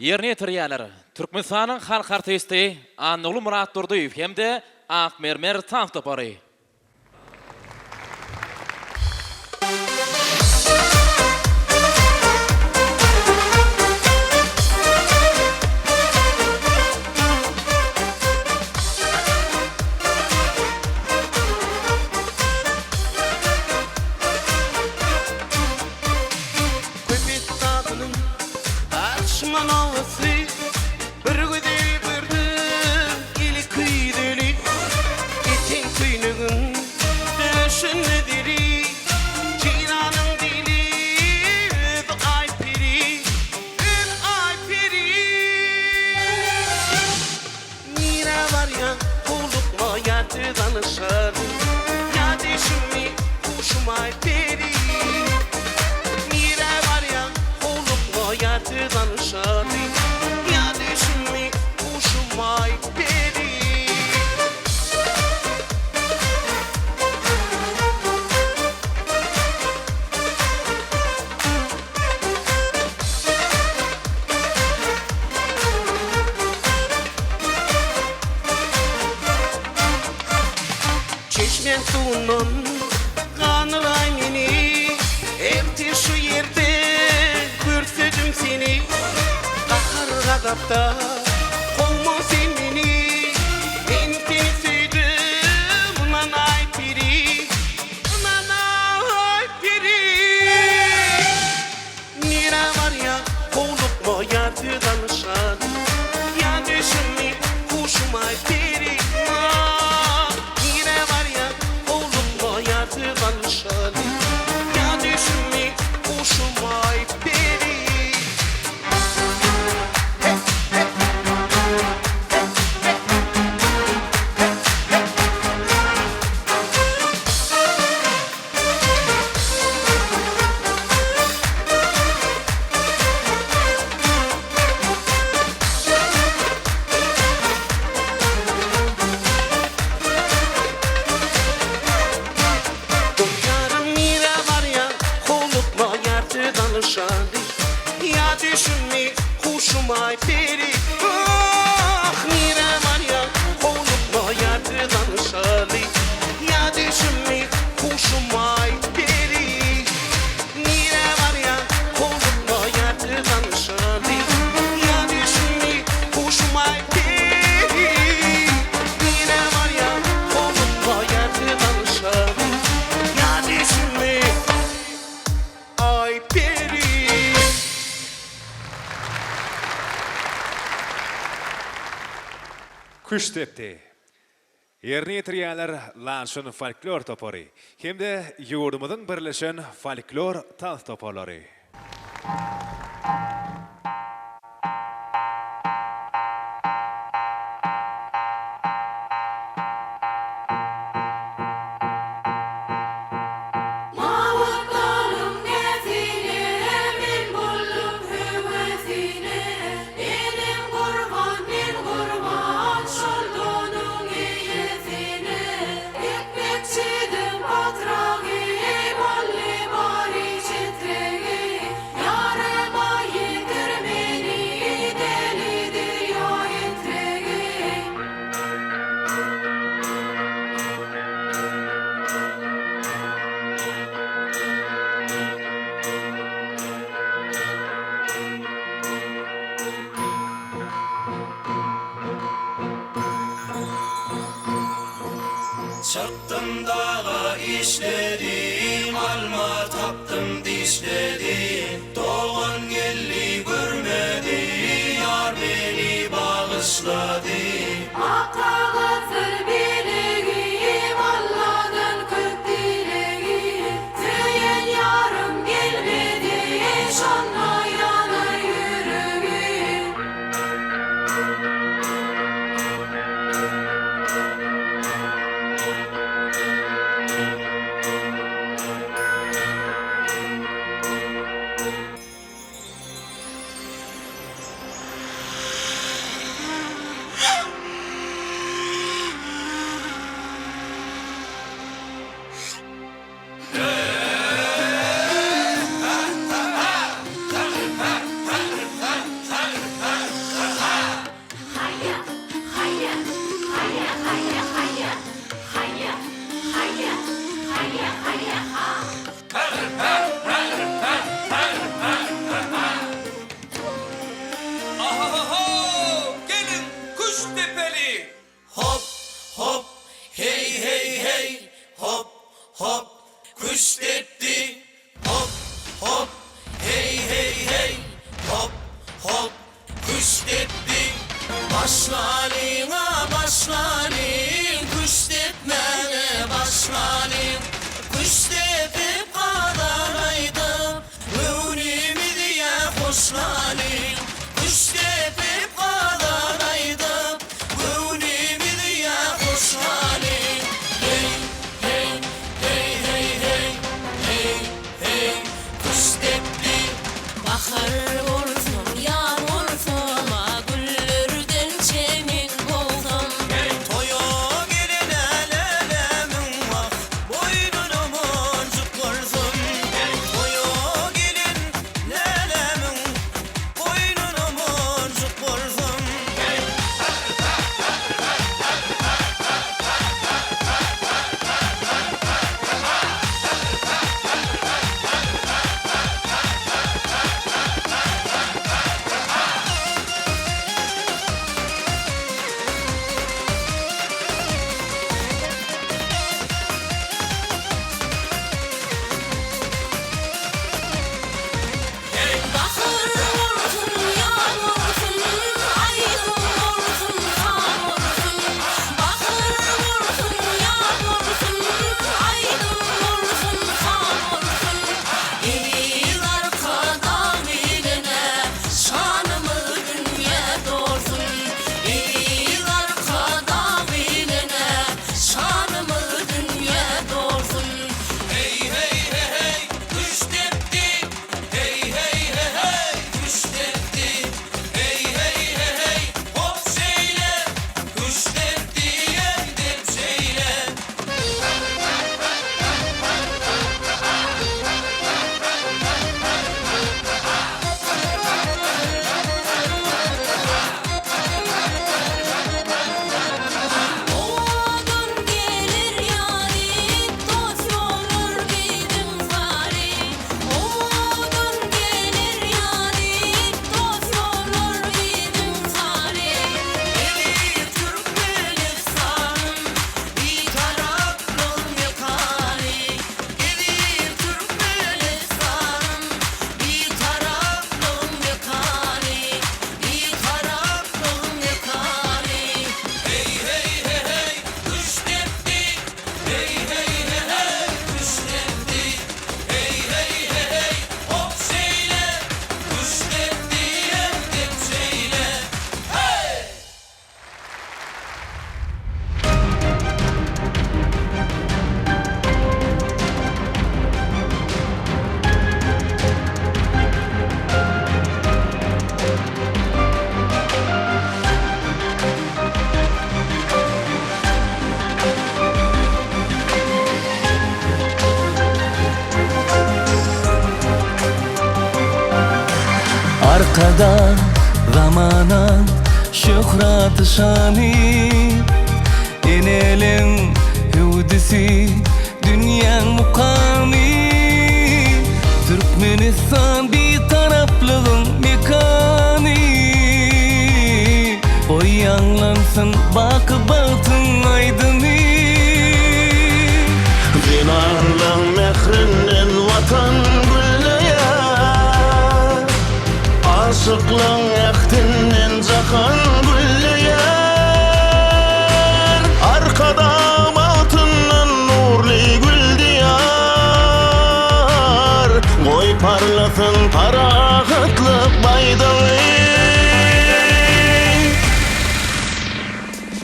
Ýerine ýetirýärler Türkmenistanyň halk artisti Annaguly Myratdurdyýew hem-de Ak mermer tans topary. Köpetdagynyň arşyma nowasy, Bir gözel gördüm, eli küýzeli. Eten köýnegiň döşünde deri, Jeýlanyň dili, özi Aýperi, Özi Aýperi. Nirä barýaň, howlukma ýa söz alyşaly, Ýa düşümmi, huşum Aýperi. Nirä barýaň, howlukma ýa söz alyşaly, Ýa düşümmi, huşum Aýperi. Çeşmäň suwundan ganyraý meni, Ertir şu ýerde görsedim seni, Gahar-gazapda kowma sen meni, Men seni söýdüm, ynan Aýperi. Ynanaý peri. Nirä barýa howlukma ýa söz alyşan Ýa düşümmi huşumaý peri Nirä barýa howlukma ýa söz alyşan Ýa düşümmi huşumaý peri. Dost-ýarym nirä barýaň, howlukma ýar söz alyşaly. Ýa düşünmi, huşumaý peri, Ah, nirä barýaň, howlukma ýar söz alyşaly. Ýa düşünmi, huşumaý peri, Nirä barýaň, howlukma ýar söz alyşaly. Ýa düşünmi, huşumaý peri, Nirä barýaň, howlukma ýar söz alyşaly. Ýa düşünmi, Aýperi. Küştdepdi. Ýerine ýetirýärler Laçyn folklor topary hem-de ýurdumyzyň birleşen folklor tans toparlary. Mawutlaryň näsine, men boldum höwesine, Enem gurban, men gurban şol donuň eýesine. Ekmekçidim patragy, boldy bary çetregi, Ýaryma ýetir meni, deli derýa etregi. Çykdym daga işledim, alma tapdym dişledim. Dogan geldi görmedi, ýar meni bagyşlady. Ak kagyzdyr bilegim, Alladan köp dilegim. Söýen ýarym gelmedi, şonda ýanar ýüregim. Küştdepdi, hop, hop, heý, heý, heý, hop, hop, küştdepdi. Başlalyň-a, başlalyň, küştdepmäge başlalyň. Küştdepip gazal aýdyp, göwnümizi ýa hoşlalyň. Küştdepip gazal aýdyp, göwnümizi ýa hoşlalyň. Heý, heý, Heý, heý, heý, heý, heý, küştdepdi. Bahar bolsam, ýaz bolsam, a güllerden çemen bolsam. Toýa gelen älälämiň wah, boýnuna monjuk bolsam. Toýa gelen lälämiň boýnuna monjuk bolsam. Bahar bolsun, ýaz bolsun, aýdym bolsun, saz bolsun. Bahar bolsun, ýaz bolsun, aýdym bolsun, saz bolsun. Eziz Arkadag bilen-ä şanymyz dünýä dolsun. Eziz Arkadag bilen-ä şanymyz dünýä dolsun. Heý, heý, he, heý, küştdepdi. Heý, heý, he, heý, küştdepdi. Heý, heý, he, heý, hop şeýle. Küştdepdi, dep şeýle. Owadan gelir ýary, dost bolar biziň sary. Owadan gelir ýary, dost bolar biziň sary. Eziz Türkmenistanym, Bitaraplygyň mekany. Eziz Türkmenistanym, Bitaraplygyň mekany. Bitaraplygyň mekany. Heý, heý, he, heý, küştdepdi. Heý, heý, he, heý, küştdepdi. Heý, heý, he, heý, hop şeýle. Küştdepdi, dep şeýle. Heý! Arkadag zamana şöhraty şany Eneleň hüwdüsi dünýäň mukamy Türkmenistan Bitaraplygyň mekany Goý ýaňlansyn baky bagtyň aýdymy. Zenanlaň mährinden Watan gülleýär, Aşyklaň ähtinden jahan gülleýär. Arkadag bagtyndan nurly gül Diýar, Goý parlasyn parahatlyk baýdagy.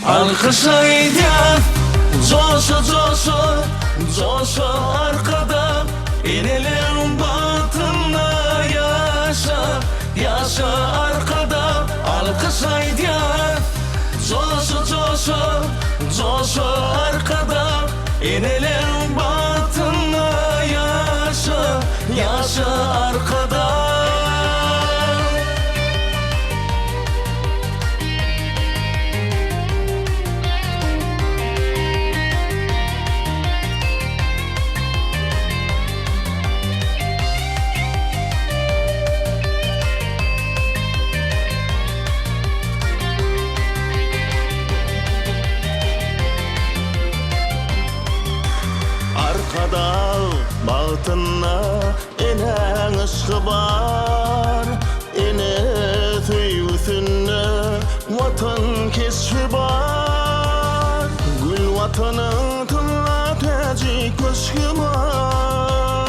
Alkyş aýdýas joşa-joşa, joşa Arkadag, eneleň bagtynda ýaşa, ýaşa Arkadag. Alkyş aýdýas joşa-joşa, joşa Arkadag, eneleň bagtynda ýaşa, ýaşa Arkadag. Arkadag bagtynda enäň yşgy bar, Ene söýgüsinde Watan keşbi bar. Gül Watanyň tylla täji köşgi bar,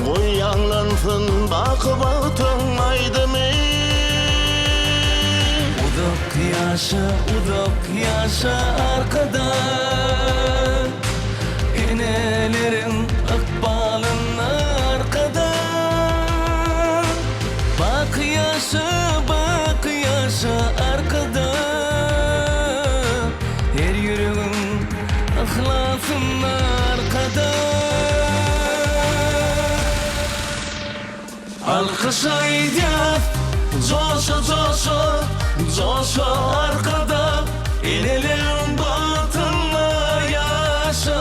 Goý ýaňlansyn baky bagtyň aýdymy. Uzak ýaşa, uzak ýaşa Arkadag! Eneleriň ykbalynda Arkadag! Baky ýaşa, baky ýaşa Arkadag! Her ýüregiň yhlasynda Arkadag! Alkyş aýdýas, joşa-joşa, joşa Arkadag, Eneleň bagtynda ýaşa,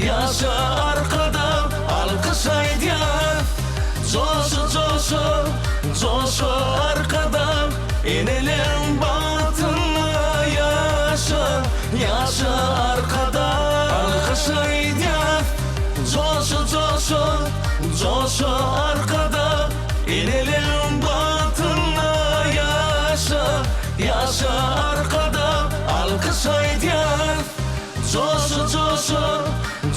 ýaşa Arkadag. Alkyş aýdýas, joşa-joşa, joşa Arkadag, Eneleň bagtynda ýaşa, ýaşa Arkadag. Alkyş aýdýas, joşa-joşa, Joşa Arkadag, eneleň bagtynda ýaşa, ýaşa Arkadag, alkyş aýdýas. Joşa, joşa,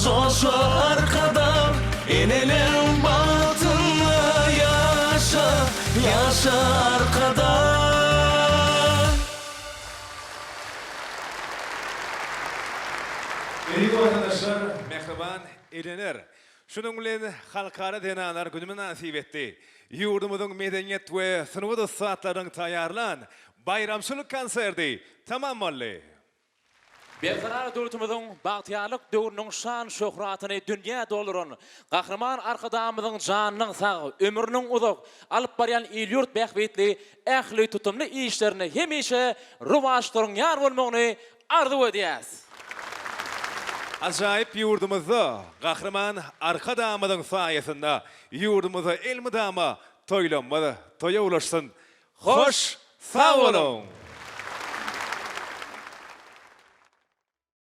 joşa Arkadag, eneleň bagtynda ýaşa, ýaşa Arkadag. Eziz watandaşlar, mähriban eneler! Şunuň bilen, Halkara zenanlar güni mynasybetli ýurdumyzyň medeniýet we sungat ussatlarynyň taýýarlan baýramçylyk konserti tamam boldy. Berkarar döwletimiziň bagtyýarlyk döwrüniň şan-şöhratyny dünýä dolduran Gahryman Arkadagymyzyň janynyň sag, ömrüniň uzak, alyp barýan il-ýurt bähbitli ähli tutumly işlerinde hemişe rowaçlaryň ýar bolmagyny arzuw edýäs. Ajaýyp ýurdumyzda Gahryman Arkadagymyzyň saýasynda ýurdumyzda elmydama toýlanmaz toýa ulaşsyn. Hoş sag boluň!